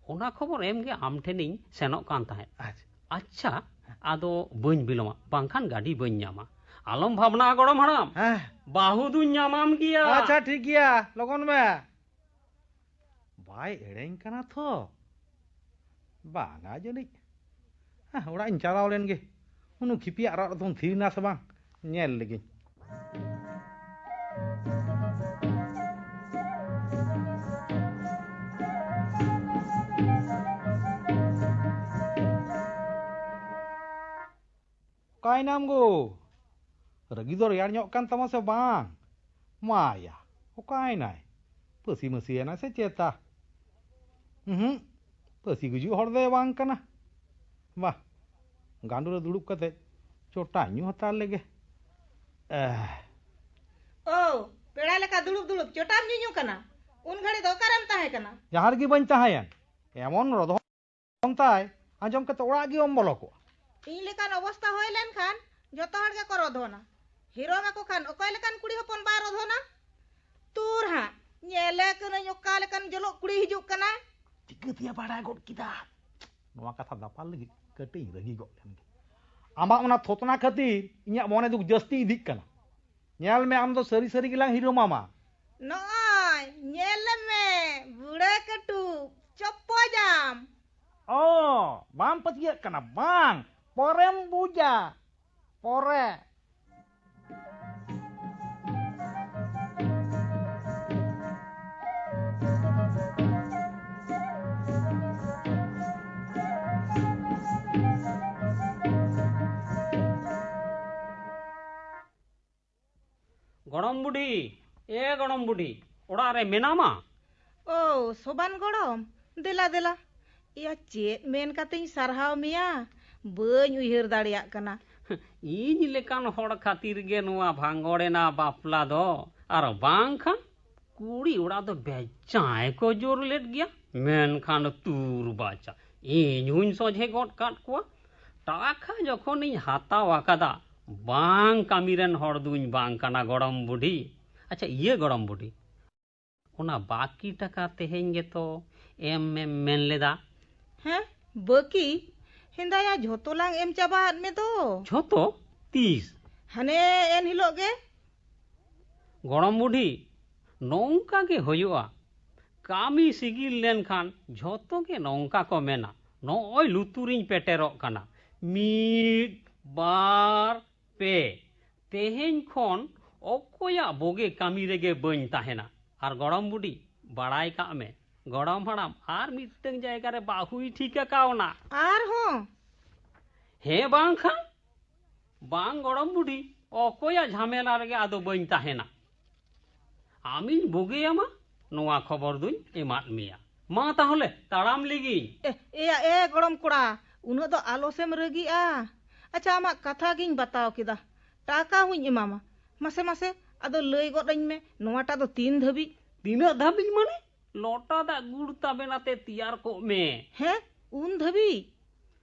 ᱚᱱᱟ ᱠᱷᱚᱵᱚᱨ ᱮᱢ ᱜᱮ ᱟᱢ ᱴᱷᱮᱱᱤᱧ ᱥᱮᱱᱚᱜ ᱠᱟᱱ ᱛᱟᱦᱮᱸᱫ᱾ ᱟᱪᱪᱷᱟ᱾ ᱟᱪᱪᱷᱟ, ᱟᱫᱚ ᱵᱟᱹᱧ ᱵᱤᱞᱚᱢᱟ, ᱵᱟᱝᱠᱷᱟᱱ ᱜᱟᱹᱰᱤ ᱵᱟᱹᱧ ᱧᱟᱢᱟ᱾ ᱟᱞᱚᱢ ᱵᱷᱟᱵᱽᱱᱟᱜᱼᱟ ᱜᱚᱲᱚᱢ ᱦᱟᱲᱟᱢ᱾ ᱦᱮᱸ᱾ ᱵᱟᱹᱦᱩ ᱫᱩᱧ ᱧᱟᱢᱟᱢ ᱜᱮᱭᱟ᱾ ᱟᱪᱪᱷᱟ, ᱴᱷᱤᱠ ᱜᱮᱭᱟ, ᱞᱚᱜᱚᱱ ᱢᱮ᱾ ᱵᱟᱭ ᱮᱲᱮᱧ ᱠᱟᱱᱟ ᱛᱚ? ᱵᱟᱝᱟ ᱡᱟᱹᱱᱤᱡ᱾ ᱦᱮᱸ, ᱚᱲᱟᱜ ᱤᱧ ᱪᱟᱞᱟᱣ ᱞᱮᱱ ᱜᱮ᱾ ᱩᱱᱩ ᱠᱷᱤᱯᱤᱭᱟᱜ ᱨᱟᱜ ᱫᱚᱢ ᱛᱷᱤᱨ ᱮᱱᱟ ᱥᱮ ᱵᱟᱝ? ᱧᱮᱞ ᱞᱮᱜᱤᱧ᱾ ᱚᱠᱟᱭᱱᱟᱢ ᱜᱳ? ᱨᱟᱹᱜᱤ ᱫᱚ ᱨᱮᱭᱟᱲ ᱧᱚᱜ ᱠᱟᱱ ᱛᱟᱢᱟ ᱥᱮ ᱵᱟᱝ? ᱢᱟᱭᱟ, ᱚᱠᱟᱭᱱᱟᱭ? ᱯᱟᱹᱥᱤ ᱢᱟᱹᱥᱤᱭᱮᱱᱟᱭ ᱥᱮ ᱪᱮᱛᱟ? ᱩᱦᱩᱸ, ᱯᱟᱹᱥᱤ ᱜᱩᱡᱩᱜ ᱦᱚᱲ ᱫᱚᱭ ᱵᱟᱝ ᱠᱟᱱᱟ᱾ ᱵᱟ, ᱜᱟᱸᱰᱳ ᱨᱮ ᱫᱩᱲᱩᱵ ᱠᱟᱛᱮ ᱪᱚᱴᱟᱧ ᱧᱩ ᱦᱟᱛᱟᱲ ᱞᱮᱜᱮ᱾ ᱮᱦ᱾ ᱳ, ᱯᱮᱲᱟ ᱞᱮᱠᱟ ᱫᱩᱲᱩᱵ ᱫᱩᱲᱩᱵ ᱪᱚᱴᱟᱢ ᱧᱩᱧᱩ ᱠᱟᱱᱟ? ᱩᱱ ᱜᱷᱟᱹᱲᱤ ᱫᱚ ᱚᱠᱟᱨᱮᱢ ᱛᱟᱦᱮᱸ ᱠᱟᱱᱟ? ᱡᱟᱦᱟᱸ ᱨᱮᱜᱮ ᱵᱟᱹᱧ ᱛᱟᱦᱮᱸᱭᱮᱱ, ᱮᱢᱚᱱ ᱨᱚᱫᱷᱚᱱ ᱛᱟᱭ, ᱟᱸᱡᱚᱢ ᱠᱟᱛᱮ ᱚᱲᱟᱜ ᱜᱮ ᱚᱢ ᱵᱚᱞᱚ ᱠᱚᱜᱼᱟ᱾ ᱤᱧ ᱞᱮᱠᱟᱱ ᱚᱵᱚᱥᱛᱟ ᱦᱩᱭ ᱞᱮᱱᱠᱷᱟᱱ ᱡᱚᱛᱚ ᱦᱚᱲ ᱜᱮᱠᱚ ᱨᱚᱫᱷᱚᱱᱟ᱾ ᱦᱤᱨᱚᱢ ᱟᱠᱚ ᱠᱷᱟᱱ ᱚᱠᱚᱭ ᱞᱮᱠᱟᱱ ᱠᱩᱲᱤ ᱦᱚᱯᱚᱱ ᱵᱟᱭ ᱨᱚᱫᱷᱚᱱᱟ? ᱛᱩᱨ ᱦᱟᱸᱜ, ᱧᱮᱞᱮ ᱠᱟᱹᱱᱟᱹᱧ ᱚᱠᱟ ᱞᱮᱠᱟᱱ ᱡᱚᱞᱚᱜ ᱠᱩᱲᱤ ᱦᱤᱡᱩᱜ ᱠᱟᱱᱟ᱾ ᱪᱤᱠᱟᱹᱛᱮᱭᱟ ᱵᱟᱲᱟᱭ ᱜᱚᱫ ᱠᱮᱫᱟ? ᱱᱚᱣᱟ ᱠᱟᱛᱷᱟ ᱫᱟᱯᱟᱞ ᱞᱟᱹᱜᱤᱫ ᱠᱟᱹᱴᱤᱡ ᱤᱧ ᱨᱟᱹᱜᱤ ᱜᱚᱫ ᱞᱮᱱ ᱜᱮ᱾ ᱟᱢᱟᱜ ᱚᱱᱟ ᱛᱷᱚᱛᱱᱟ ᱠᱷᱟᱹᱛᱤᱨ ᱤᱧᱟᱹᱜ ᱢᱚᱱᱮ ᱫᱩᱠ ᱡᱟᱹᱥᱛᱤ ᱤᱫᱤᱜ ᱠᱟᱱᱟ᱾ ᱧᱮᱞ ᱢᱮ, ᱟᱢ ᱫᱚ ᱥᱟᱹᱨᱤ ᱥᱟᱹᱨᱤ ᱜᱮᱞᱟᱝ ᱦᱤᱨᱳ ᱢᱟᱢᱟ᱾ ᱱᱚᱜᱼᱚᱭ, ᱧᱮᱞ ᱢᱮ, ᱵᱩᱲᱟᱹ ᱠᱟᱹᱴᱩᱵ, ᱪᱚᱯᱚᱡᱟᱢ᱾ ᱚ, ᱵᱟᱢ ᱯᱟᱹᱛᱭᱟᱹᱜ ᱠᱟᱱᱟ ᱵᱟᱝ? ᱯᱚᱨᱮᱢ ᱵᱩᱡᱟ, ᱯᱚᱨᱮ᱾ ᱜᱚᱲᱚᱢ ᱵᱩᱰᱷᱤ, ᱮ ᱜᱚᱲᱚᱢ ᱵᱩᱰᱷᱤ, ᱚᱲᱟᱜ ᱨᱮ ᱢᱮᱱᱟᱢᱟ? ᱳ, ᱥᱚᱵᱟᱱ ᱜᱚᱲᱚᱢ, ᱫᱮᱞᱟ, ᱫᱮᱞᱟ᱾ ᱮᱭᱟ, ᱪᱮᱫ ᱢᱮᱱ ᱠᱟᱛᱮᱧ ᱥᱟᱨᱦᱟᱣ ᱢᱮᱭᱟ? ᱵᱟᱹᱧ ᱩᱭᱦᱟᱹᱨ ᱫᱟᱲᱮᱭᱟᱜ ᱠᱟᱱᱟ᱾ ᱤᱧ ᱞᱮᱠᱟᱱ ᱦᱚᱲ ᱠᱷᱟᱹᱛᱤᱨ ᱜᱮ ᱱᱚᱣᱟ ᱵᱷᱟᱸᱜᱚᱲᱮᱱᱟ ᱵᱟᱯᱞᱟ ᱫᱚ᱾ ᱟᱨ ᱵᱟᱝᱠᱷᱟᱱ ᱠᱩᱲᱤ ᱚᱲᱟᱜ ᱫᱚ ᱵᱮᱡᱟᱭ ᱠᱚ ᱡᱳᱨ ᱞᱮᱫ ᱜᱮᱭᱟ, ᱢᱮᱱᱠᱷᱟᱱ ᱛᱩᱨ ᱵᱟᱪᱟ ᱤᱧ ᱦᱚᱸᱧ ᱥᱚᱡᱷᱮ ᱜᱚᱫ ᱠᱟᱫ ᱠᱚᱣᱟ᱾ ᱴᱟᱠᱟ ᱡᱚᱠᱷᱚᱱᱤᱧ ᱦᱟᱛᱟᱣ ᱟᱠᱟᱫᱟ, ᱵᱟᱝ ᱠᱟᱹᱢᱤ ᱨᱮᱱ ᱦᱚᱲ ᱫᱩᱧ ᱵᱟᱝ ᱠᱟᱱᱟ ᱜᱚᱲᱚᱢ ᱵᱩᱰᱷᱤ᱾ ᱟᱪᱪᱷᱟ, ᱤᱭᱟᱹ ᱜᱚᱲᱚᱢ ᱵᱩᱰᱷᱤ, ᱚᱱᱟ ᱵᱟᱹᱠᱤ ᱴᱟᱠᱟ ᱛᱮᱦᱮᱧ ᱜᱮᱛᱚ ᱮᱢ ᱮᱢ ᱢᱮᱱ ᱞᱮᱫᱟ᱾ ᱦᱮᱸ, ᱵᱟᱹᱠᱤ? ᱦᱮᱸᱫᱟᱭᱟ, ᱡᱷᱚᱛᱚ ᱞᱟᱝ ᱮᱢ ᱪᱟᱵᱟ ᱟᱫ ᱢᱮ ᱫᱚ᱾ ᱡᱷᱚᱛᱚ? ᱛᱤᱥ? ᱦᱟᱱᱮ ᱮᱱ ᱦᱤᱞᱳᱜ ᱜᱮ᱾ ᱜᱚᱲᱚᱢ ᱵᱩᱰᱷᱤ, ᱱᱚᱝᱠᱟ ᱜᱮ ᱦᱩᱭᱩᱜᱼᱟ᱾ ᱠᱟᱹᱢᱤ ᱥᱤᱜᱤᱞ ᱞᱮᱱᱠᱷᱟᱱ ᱡᱷᱚᱛᱚ ᱜᱮ ᱱᱚᱝᱠᱟ ᱠᱚ ᱢᱮᱱᱟ, "ᱱᱚᱜᱼᱚᱭ ᱞᱩᱛᱩᱨᱤᱧ ᱯᱮᱴᱮᱨᱚᱜ ᱠᱟᱱᱟ, ᱢᱤᱫ, ᱵᱟᱨ, ᱯᱮ, ᱛᱮᱦᱮᱧ ᱠᱷᱚᱱ ᱚᱠᱚᱭᱟᱜ ᱵᱳᱜᱮ ᱠᱟᱹᱢᱤ ᱨᱮᱜᱮ ᱵᱟᱹᱧ ᱛᱟᱦᱮᱱᱟ᱾" ᱟᱨ ᱜᱚᱲᱚᱢ ᱵᱩᱰᱷᱤ, ᱵᱟᱲᱟᱭ ᱠᱟᱜ ᱢᱮ, ᱜᱚᱲᱚᱢ ᱦᱟᱲᱟᱢ ᱟᱨ ᱢᱤᱫᱴᱟᱹᱝ ᱡᱟᱭᱜᱟ ᱨᱮ ᱵᱟᱹᱦᱩᱭ ᱴᱷᱤᱠ ᱟᱠᱟᱣᱱᱟ᱾ ᱟᱨᱦᱚᱸ? ᱦᱮᱸ ᱵᱟᱝᱠᱷᱟᱱ? ᱵᱟᱝ ᱜᱚᱲᱚᱢ ᱵᱩᱰᱷᱤ, ᱚᱠᱚᱭᱟᱜ ᱡᱷᱟᱢᱮᱞᱟ ᱨᱮᱜᱮ ᱟᱫᱚ ᱵᱟᱹᱧ ᱛᱟᱦᱮᱱᱟ᱾ ᱟᱢᱤᱧ ᱵᱩᱜᱤᱭᱟᱢᱟ, ᱱᱚᱣᱟ ᱠᱷᱚᱵᱚᱨ ᱫᱩᱧ ᱮᱢᱟᱫ ᱢᱮᱭᱟ᱾ ᱢᱟ ᱛᱟᱦᱚᱞᱮ, ᱛᱟᱲᱟᱢ ᱞᱮᱜᱤᱧ᱾ ᱮ, ᱮᱭᱟ, ᱮ, ᱜᱚᱲᱚᱢ ᱠᱚᱲᱟ, ᱩᱱᱟᱹᱜ ᱫᱚ ᱟᱞᱚᱥᱮᱢ ᱨᱟᱹᱜᱤᱜᱼᱟ᱾ ᱟᱪᱪᱷᱟ, ᱟᱢᱟᱜ ᱠᱟᱛᱷᱟ ᱜᱤᱧ ᱵᱟᱛᱟᱣ ᱠᱮᱫᱟ, ᱴᱟᱠᱟ ᱦᱚᱸᱧ ᱮᱢᱟᱢᱟ᱾ ᱢᱟᱥᱮ, ᱢᱟᱥᱮ, ᱟᱫᱚ ᱞᱟᱹᱭ ᱜᱚᱫ ᱟᱹᱧ ᱢᱮ, ᱱᱚᱣᱟᱴᱟᱜ ᱫᱚ ᱛᱤᱱ ᱫᱷᱟᱹᱵᱤᱡ? ᱛᱤᱱᱟᱹᱜ ᱫᱷᱟᱹᱵᱤᱡ ᱢᱟᱱᱮ? ᱞᱚᱴᱟ ᱫᱟᱜ ᱜᱩᱲ ᱛᱟᱵᱮᱱ ᱟᱛᱮ ᱛᱮᱭᱟᱨ ᱠᱚᱜ ᱢᱮ᱾ ᱦᱮᱸ, ᱩᱱ ᱫᱷᱟᱹᱵᱤᱡ?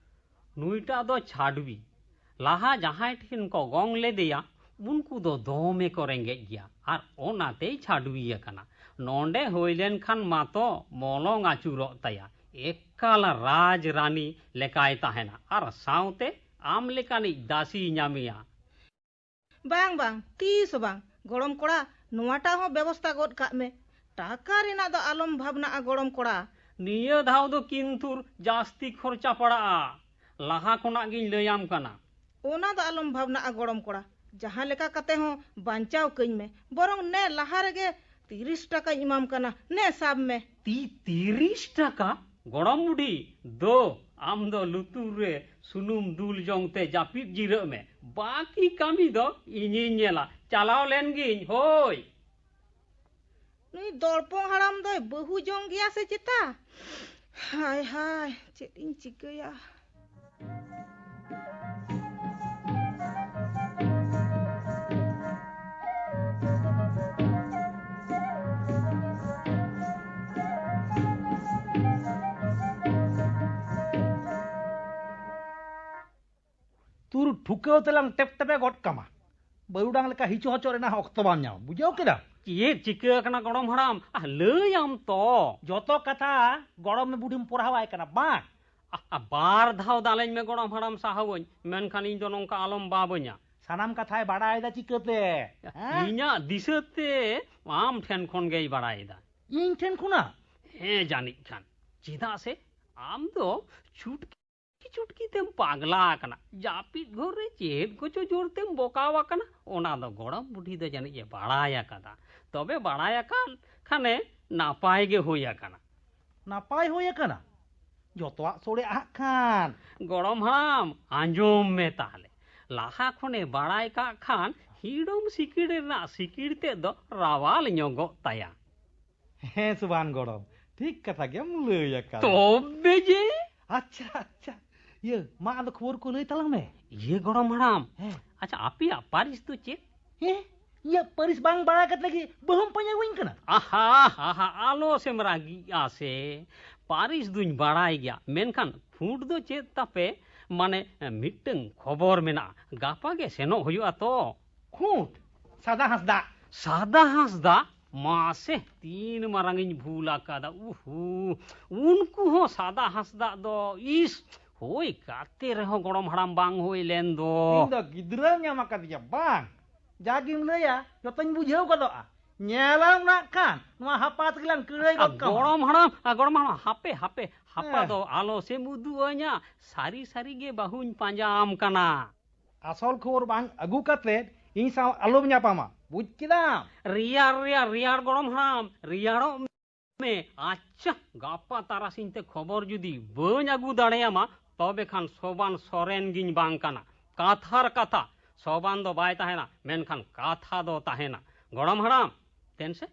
ᱱᱩᱭᱴᱟᱜ ᱫᱚ ᱪᱷᱟᱰᱣᱤ᱾ ᱞᱟᱦᱟ ᱡᱟᱦᱟᱸᱭ ᱴᱷᱮᱱ ᱠᱚ ᱜᱚᱝ ᱞᱮᱫᱮᱭᱟ, ᱩᱱᱠᱩ ᱫᱚ ᱫᱚᱢᱮ ᱠᱚ ᱨᱮᱸᱜᱮᱡ ᱜᱮᱭᱟ, ᱟᱨ ᱚᱱᱟᱛᱮᱭ ᱪᱷᱟᱰᱣᱤ ᱟᱠᱟᱱᱟ᱾ ᱱᱚᱸᱰᱮ ᱦᱩᱭ ᱞᱮᱱᱠᱷᱟᱱ ᱢᱟᱛᱚ ᱢᱚᱞᱚᱝ ᱟᱹᱪᱩᱨᱚᱜ ᱛᱟᱭᱟ᱾ ᱮᱠᱟᱞ ᱨᱟᱡᱽ ᱨᱟᱱᱤ ᱞᱮᱠᱟᱭ ᱛᱟᱦᱮᱱᱟ ᱟᱨ ᱥᱟᱶᱛᱮ ᱟᱢ ᱞᱮᱠᱟᱱᱤᱡ ᱫᱟᱥᱤᱭ ᱧᱟᱢᱮᱭᱟ᱾ ᱵᱟᱝ, ᱵᱟᱝ, ᱛᱤᱥ ᱦᱚᱸ ᱵᱟᱝ᱾ ᱜᱚᱲᱚᱢ ᱠᱚᱲᱟ, ᱱᱚᱣᱟᱴᱟᱜ ᱦᱚᱸ ᱵᱮᱵᱚᱥᱛᱟ ᱜᱚᱫ ᱠᱟᱜ ᱢᱮ᱾ ᱴᱟᱠᱟ ᱨᱮᱱᱟᱜ ᱫᱚ ᱟᱞᱚᱢ ᱵᱷᱟᱵᱽᱱᱟᱜᱼᱟ, ᱜᱚᱲᱚᱢ ᱠᱚᱲᱟ᱾ ᱱᱤᱭᱟᱹ ᱫᱷᱟᱣ ᱫᱚ ᱠᱤᱱᱛᱩᱨ ᱡᱟᱹᱥᱛᱤ ᱠᱷᱚᱨᱪᱟ ᱯᱟᱲᱟᱜᱼᱟ, ᱞᱟᱦᱟ ᱠᱷᱚᱱᱟᱜ ᱜᱤᱧ ᱞᱟᱹᱭᱟᱢ ᱠᱟᱱᱟ᱾ ᱚᱱᱟ ᱫᱚ ᱟᱞᱚᱢ ᱵᱷᱟᱵᱽᱱᱟᱜᱼᱟ, ᱜᱚᱲᱚᱢ ᱠᱚᱲᱟ᱾ ᱡᱟᱦᱟᱸ ᱞᱮᱠᱟ ᱠᱟᱛᱮ ᱦᱚᱸ ᱵᱟᱧᱪᱟᱣ ᱠᱟᱹᱧ ᱢᱮ᱾ ᱵᱚᱨᱚᱝ ᱱᱮ ᱞᱟᱦᱟ ᱨᱮᱜᱮ ᱛᱤᱨᱤᱥ ᱴᱟᱠᱟᱧ ᱮᱢᱟᱢ ᱠᱟᱱᱟ, ᱱᱮ ᱥᱟᱵ ᱢᱮ᱾ ᱛᱤ-, ᱛᱤᱨᱤᱥ ᱴᱟᱠᱟ? ᱜᱚᱲᱚᱢ ᱵᱩᱰᱷᱤ, ᱫᱳ, ᱟᱢ ᱫᱚ ᱞᱩᱛᱩᱨ ᱨᱮ ᱥᱩᱱᱩᱢ ᱫᱩᱞ ᱡᱚᱝ ᱛᱮ ᱡᱟᱹᱯᱤᱫ ᱡᱤᱨᱟᱹᱜ ᱢᱮ᱾ ᱵᱟᱹᱠᱤ ᱠᱟᱹᱢᱤ ᱫᱚ ᱤᱧᱤᱧ ᱧᱮᱞᱟ᱾ ᱪᱟᱞᱟᱣ ᱞᱮᱱ ᱜᱤᱧ, ᱦᱳᱭ᱾ ᱱᱩᱭ ᱫᱚᱲᱯᱚᱝ ᱦᱟᱲᱟᱢ ᱫᱚᱭ ᱵᱟᱹᱦᱩ ᱡᱚᱝ ᱜᱮᱭᱟ ᱥᱮ ᱪᱮᱛᱟ? ᱦᱟᱭ ᱦᱟᱭ, ᱪᱮᱫ ᱤᱧ ᱪᱤᱠᱟᱹᱭᱟ? ᱛᱩᱨ ᱴᱷᱩᱠᱟᱹᱣ ᱛᱮᱞᱟᱝ ᱴᱮᱯ ᱴᱮᱯᱮ ᱜᱚᱫ ᱠᱟᱢᱟ᱾ ᱵᱟᱹᱨᱩᱰᱟᱝ ᱞᱮᱠᱟ ᱦᱤᱪᱚ ᱦᱚᱪᱚ ᱨᱮᱱᱟᱜ ᱦᱚᱸ ᱚᱠᱛᱚ ᱵᱟᱢ ᱧᱟᱢᱟ, ᱵᱩᱡᱷᱟᱹᱣ ᱠᱮᱫᱟ? ᱪᱮᱫ ᱪᱤᱠᱟᱹ ᱟᱠᱟᱱᱟ ᱜᱚᱲᱚᱢ ᱦᱟᱲᱟᱢ? ᱟᱦ, ᱞᱟᱹᱭᱟᱢ ᱛᱚ᱾ ᱡᱚᱛᱚ ᱠᱟᱛᱷᱟ ᱜᱚᱲᱚᱢ ᱵᱩᱰᱷᱤᱢ ᱯᱚᱨᱦᱟᱣᱟᱭ ᱠᱟᱱᱟ, ᱵᱟᱝ? ᱟ, ᱟ, ᱵᱟᱨ ᱫᱷᱟᱣ ᱫᱟᱞᱮᱧ ᱢᱮ ᱜᱚᱲᱚᱢ ᱦᱟᱲᱟᱢ, ᱥᱟᱦᱟᱣᱟᱹᱧ, ᱢᱮᱱᱠᱷᱟᱱ ᱤᱧ ᱫᱚ ᱱᱚᱝᱠᱟ ᱟᱞᱚᱢ ᱵᱟᱵᱟᱹᱧᱟ᱾ ᱥᱟᱱᱟᱢ ᱠᱟᱛᱷᱟᱭ ᱵᱟᱲᱟᱭᱮᱫᱟ ᱪᱤᱠᱟᱹᱛᱮ? ᱦᱮᱸ? ᱤᱧᱟᱹᱜ ᱫᱤᱥᱟᱹᱛᱮ ᱟᱢ ᱴᱷᱮᱱ ᱠᱷᱚᱱ ᱜᱮᱭ ᱵᱟᱲᱟᱭᱮᱫᱟ᱾ ᱤᱧ ᱴᱷᱮᱱ ᱠᱷᱚᱱᱟᱜ? ᱦᱮᱸ, ᱡᱟᱹᱱᱤᱡ ᱠᱷᱟᱱ᱾ ᱪᱮᱫᱟᱜ ᱥᱮ ᱟᱢ ᱫᱚ ᱪᱷᱩᱴᱠᱤ ᱪᱩᱴᱠᱤ ᱛᱮᱢ ᱯᱟᱜᱽᱞᱟ ᱟᱠᱟᱱᱟ᱾ ᱡᱟᱹᱯᱤᱫ ᱜᱷᱚᱨ ᱨᱮ ᱪᱮᱫ ᱠᱚᱪᱚ ᱡᱳᱨ ᱛᱮᱢ ᱵᱚᱠᱟᱣ ᱟᱠᱟᱱᱟ, ᱚᱱᱟ ᱫᱚ ᱜᱚᱲᱚᱢ ᱵᱩᱰᱷᱤ ᱫᱚ ᱡᱟᱹᱱᱤᱡ ᱮ ᱵᱟᱲᱟᱭ ᱟᱠᱟᱫᱟ᱾ ᱛᱚᱵᱮ ᱵᱟᱲᱟᱭ ᱟᱠᱟᱱ ᱠᱷᱟᱱᱮ ᱱᱟᱯᱟᱭ ᱜᱮ ᱦᱩᱭ ᱟᱠᱟᱱᱟ᱾ ᱱᱟᱯᱟᱭ ᱦᱩᱭ ᱟᱠᱟᱱᱟ? ᱡᱚᱛᱚᱣᱟᱜ ᱥᱚᱲᱮ ᱟᱦᱟᱜ ᱠᱷᱟᱱ᱾ ᱜᱚᱲᱚᱢ ᱦᱟᱲᱟᱢ, ᱟᱸᱡᱚᱢ ᱢᱮ ᱛᱟᱦᱞᱮ᱾ ᱞᱟᱦᱟ ᱠᱷᱚᱱᱮ ᱵᱟᱲᱟᱭ ᱠᱟᱜ ᱠᱷᱟᱱ ᱦᱤᱲᱚᱢ ᱥᱤᱠᱤᱲ ᱨᱮᱱᱟᱜ ᱥᱤᱠᱤᱲ ᱛᱮᱫ ᱫᱚ ᱨᱟᱣᱟᱞ ᱧᱚᱜᱚᱜ ᱛᱟᱭᱟ᱾ ᱦᱮᱸ ᱥᱩᱵᱷᱟᱱ ᱜᱚᱲᱚᱢ, ᱴᱷᱤᱠ ᱠᱟᱛᱷᱟ ᱜᱮᱢ ᱞᱟᱹᱭ ᱟᱠᱟᱫ᱾ ᱛᱚᱵᱮ ᱡᱮ? ᱟᱪᱪᱷᱟ, ᱟᱪᱪᱷᱟ᱾ ᱤᱭᱟᱹ, ᱢᱟ ᱟᱫᱚ ᱠᱷᱚᱵᱚᱨ ᱠᱚ ᱞᱟᱹᱭ ᱛᱟᱞᱟᱝ ᱢᱮ᱾ ᱤᱭᱟᱹ ᱜᱚᱲᱚᱢ ᱦᱟᱲᱟᱢ, ᱦᱮᱸ᱾ ᱟᱪᱪᱷᱟ, ᱟᱯᱮᱭᱟᱜ ᱯᱟᱹᱨᱤᱥ ᱫᱚ ᱪᱮᱫ? ᱦᱮᱸ? ᱤᱧᱟᱹᱜ ᱯᱟᱹᱨᱤᱥ ᱵᱟᱝ ᱵᱟᱲᱟᱭ ᱠᱟᱛᱮ ᱜᱮ ᱵᱟᱹᱦᱩᱢ ᱯᱟᱸᱡᱟ ᱟᱹᱜᱩᱧ ᱠᱟᱱᱟ? ᱟᱦᱟ, ᱟᱦᱟ, ᱟᱞᱚ ᱥᱮᱢ ᱨᱟᱹᱜᱤᱜᱼᱟ ᱥᱮ᱾ ᱯᱟᱹᱨᱤᱥ ᱫᱩᱧ ᱵᱟᱲᱟᱭ ᱜᱮᱭᱟ, ᱢᱮᱱᱠᱷᱟᱱ ᱠᱷᱩᱸᱴ ᱫᱚ ᱪᱮᱫ ᱛᱟᱯᱮ? ᱢᱟᱱᱮ, ᱢᱤᱫᱴᱟᱹᱝ ᱠᱷᱚᱵᱚᱨ ᱢᱮᱱᱟᱜᱼᱟ, ᱜᱟᱯᱟ ᱜᱮ ᱥᱮᱱᱚᱜ ᱦᱩᱭᱩᱜᱼᱟ ᱛᱚ᱾ ᱠᱷᱩᱸᱴ? ᱥᱟᱫᱟ ᱦᱟᱸᱥᱫᱟ᱾ ᱥᱟᱫᱟ ᱦᱟᱸᱥᱫᱟ? ᱢᱟᱥᱮ, ᱛᱤᱱ ᱢᱟᱨᱟᱝ ᱤᱧ ᱵᱷᱩᱞ ᱟᱠᱟᱫᱟ᱾ ᱩᱦᱩ, ᱩᱱᱠᱩ ᱦᱚᱸ ᱥᱟᱫᱟ ᱦᱟᱸᱥᱫᱟᱜ ᱫᱚ, ᱤᱥ, ᱦᱳᱭ ᱠᱟᱛᱮ ᱨᱮᱦᱚᱸ ᱜᱚᱲᱚᱢ ᱦᱟᱲᱟᱢ ᱵᱟᱝ ᱦᱩᱭ ᱞᱮᱱ ᱫᱚ᱾ ᱤᱧ ᱫᱚ ᱜᱤᱫᱽᱨᱟᱹᱢ ᱧᱟᱢ ᱟᱠᱟᱫᱤᱧᱟ ᱵᱟᱝ? ᱡᱟᱜᱤᱢ ᱞᱟᱹᱭᱟ, ᱡᱚᱛᱚᱧ ᱵᱩᱡᱷᱟᱹᱣ ᱜᱚᱫᱚᱜᱼᱟ᱾ ᱧᱮᱞᱟᱢ ᱱᱟᱜ ᱠᱷᱟᱱ, ᱱᱚᱣᱟ ᱦᱟᱯᱟ ᱛᱮᱜᱮᱞᱟᱝ ᱠᱟᱹᱲᱟᱹᱭ ᱜᱚᱫ ᱠᱟᱢᱟ᱾ ᱜᱚᱲᱚᱢ ᱦᱟᱲᱟᱢ, ᱟ, ᱜᱚᱲᱚᱢ ᱦᱟᱲᱟᱢ, ᱦᱟᱯᱮ, ᱦᱟᱯᱮ, ᱦᱟᱯᱟ ᱦᱮᱸ᱾ ᱫᱚ ᱟᱞᱚ ᱥᱮᱢ ᱩᱫᱩᱜ ᱟᱹᱧᱟ᱾ ᱥᱟᱹᱨᱤ ᱥᱟᱹᱨᱤ ᱜᱮ ᱵᱟᱹᱦᱩᱧ ᱯᱟᱸᱡᱟ ᱟᱢ ᱠᱟᱱᱟ᱾ ᱟᱥᱚᱞ ᱠᱷᱚᱵᱚᱨ ᱵᱟᱝ ᱟᱹᱜᱩ ᱠᱟᱛᱮᱫ ᱤᱧ ᱥᱟᱶ ᱟᱞᱚᱢ ᱧᱟᱯᱟᱢᱟ, ᱵᱩᱡᱽ ᱠᱮᱫᱟᱢ? ᱨᱮᱭᱟᱲ, ᱨᱮᱭᱟᱲ, ᱨᱮᱭᱟᱲ ᱜᱚᱲᱚᱢ ᱦᱟᱲᱟᱢ, ᱨᱮᱭᱟᱲᱚᱜ ᱢᱮ᱾ ᱟᱪᱪᱷᱟ, ᱜᱟᱯᱟ ᱛᱟᱨᱟᱥᱤᱧ ᱛᱮ ᱠᱷᱚᱵᱚᱨ ᱡᱩᱫᱤ ᱵᱟᱹᱧ ᱟᱹᱜᱩ ᱫᱟᱲᱮᱭᱟᱢᱟ, ᱛᱚᱵᱮ ᱠᱷᱟᱱ ᱥᱚᱵᱟᱱ ᱥᱚᱨᱮᱱ ᱜᱤᱧ ᱵᱟᱝ ᱠᱟᱱᱟ᱾ ᱠᱟᱛᱷᱟᱨ ᱠᱟᱛᱷᱟ, ᱥᱚᱵᱟᱱ ᱫᱚ ᱵᱟᱭ ᱛᱟᱦᱮᱱᱟ, ᱢᱮᱱᱠᱷᱟᱱ ᱠᱟᱛᱷᱟ ᱫᱚ ᱛᱟᱦᱮᱱᱟ᱾ ᱜᱚᱲᱚᱢ ᱦᱟᱲᱟᱢ, ᱫᱮᱱ ᱥᱮ,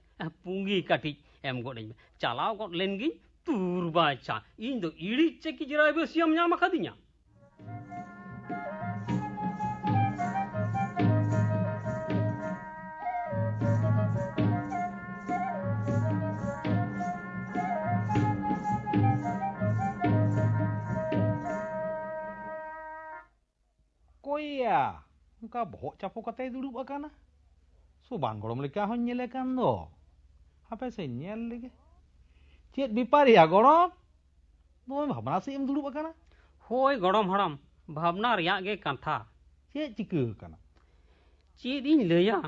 ᱯᱩᱸᱜᱤ ᱠᱟᱹᱴᱤᱡ ᱮᱢ ᱜᱚᱫ ᱟᱹᱧ ᱢᱮ᱾ ᱪᱟᱞᱟᱣ ᱜᱚᱫ ᱞᱮᱱ ᱜᱤᱧ ᱛᱩᱨ ᱵᱟᱪᱷᱟ᱾ ᱤᱧ ᱫᱚ ᱤᱲᱤᱡ ᱪᱮ ᱠᱤᱡᱨᱟᱭ ᱵᱟᱹᱥᱤᱭᱟᱹᱢ ᱧᱟᱢ ᱟᱠᱟᱫᱤᱧᱟ? ᱚᱠᱚᱭᱭᱟ? ᱚᱱᱠᱟ ᱵᱚᱦᱚᱜ ᱪᱟᱯᱚ ᱠᱟᱛᱮᱭ ᱫᱩᱲᱩᱵ ᱟᱠᱟᱱᱟ᱾ ᱥᱚᱵᱟᱱ ᱜᱚᱲᱚᱢ ᱞᱮᱠᱟ ᱦᱚᱸᱧ ᱧᱮᱞᱮ ᱠᱟᱱ ᱫᱚ᱾ ᱦᱟᱯᱮ ᱥᱮ ᱧᱮᱞ ᱞᱮᱜᱮ᱾ ᱪᱮᱫ ᱵᱮᱯᱟᱨ ᱭᱟ ᱜᱚᱲᱚᱢ? ᱫᱚᱢᱮ ᱵᱷᱟᱵᱽᱱᱟ ᱥᱮᱫ ᱮᱢ ᱫᱩᱲᱩᱵ ᱟᱠᱟᱱᱟ? ᱦᱳᱭ ᱜᱚᱲᱚᱢ ᱦᱟᱲᱟᱢ, ᱵᱷᱟᱵᱽᱱᱟ ᱨᱮᱭᱟᱜ ᱜᱮ ᱠᱟᱛᱷᱟ᱾ ᱪᱮᱫ ᱪᱤᱠᱟᱹ ᱟᱠᱟᱱᱟ? ᱪᱮᱫ ᱤᱧ ᱞᱟᱹᱭᱟ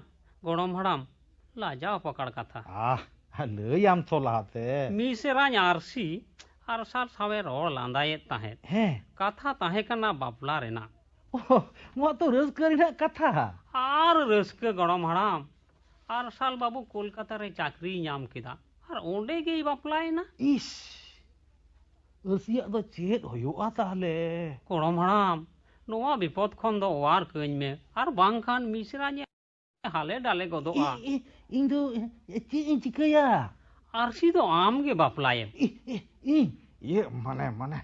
ᱜᱚᱲᱚᱢ ᱦᱟᱲᱟᱢ, ᱞᱟᱡᱟᱣ ᱯᱟᱠᱟᱲ ᱠᱟᱛᱷᱟ᱾ ᱟᱦ, ᱞᱟᱹᱭᱟᱢ ᱛᱚ ᱞᱟᱦᱟᱛᱮ᱾ ᱢᱤᱥᱮᱨᱟᱧ ᱟᱨᱥᱤ ᱟᱨᱥᱟᱞ ᱥᱟᱶᱮ ᱨᱚᱲ ᱞᱟᱸᱫᱟᱭᱮᱫ ᱛᱟᱦᱮᱸᱫ᱾ ᱦᱮᱸ᱾ ᱠᱟᱛᱷᱟ ᱛᱟᱦᱮᱸ ᱠᱟᱱᱟ ᱵᱟᱯᱞᱟ ᱨᱮᱱᱟᱜ᱾ ᱳᱦ, ᱱᱚᱣᱟ ᱛᱚ ᱨᱟᱹᱥᱠᱟᱹ ᱨᱮᱱᱟᱜ ᱠᱟᱛᱷᱟ᱾ ᱟᱨ ᱨᱟᱹᱥᱠᱟᱹ ᱜᱚᱲᱚᱢ ᱦᱟᱲᱟᱢ, ᱟᱨᱥᱟᱞ ᱵᱟᱹᱵᱩ ᱠᱳᱞᱠᱟᱛᱟ ᱨᱮ ᱪᱟᱹᱠᱨᱤᱭ ᱧᱟᱢ ᱠᱮᱫᱟ ᱟᱨ ᱚᱸᱰᱮ ᱜᱮᱭ ᱵᱟᱯᱞᱟᱭᱮᱱᱟ᱾ ᱤᱥ, ᱟᱹᱨᱥᱤᱭᱟᱜ ᱫᱚ ᱪᱮᱫ ᱦᱩᱭᱩᱜᱼᱟ ᱛᱟᱦᱞᱮ? ᱜᱚᱲᱚᱢ ᱦᱟᱲᱟᱢ, ᱱᱚᱣᱟ ᱵᱤᱯᱚᱫ ᱠᱷᱚᱱ ᱫᱚ ᱚᱣᱟᱨ ᱠᱟᱹᱧ ᱢᱮ, ᱟᱨ ᱵᱟᱝᱠᱷᱟᱱ ᱢᱤᱥᱨᱟᱧ ᱮ ᱦᱟᱞᱮ ᱰᱟᱞᱮ ᱜᱚᱫᱚᱜᱼᱟ᱾ ᱤ-, ᱤ-, ᱤᱧ ᱫᱚ, ᱮ, ᱪᱮᱫ ᱤᱧ ᱪᱤᱠᱟᱹᱭᱟ? ᱟᱹᱨᱥᱤ ᱫᱚ ᱟᱢ ᱜᱮ ᱵᱟᱯᱞᱟᱭᱮᱢ᱾ ᱤ-, ᱤ-, ᱤᱧ? ᱤᱭᱟᱹ, ᱢᱟᱱᱮ, ᱢᱟᱱᱮ,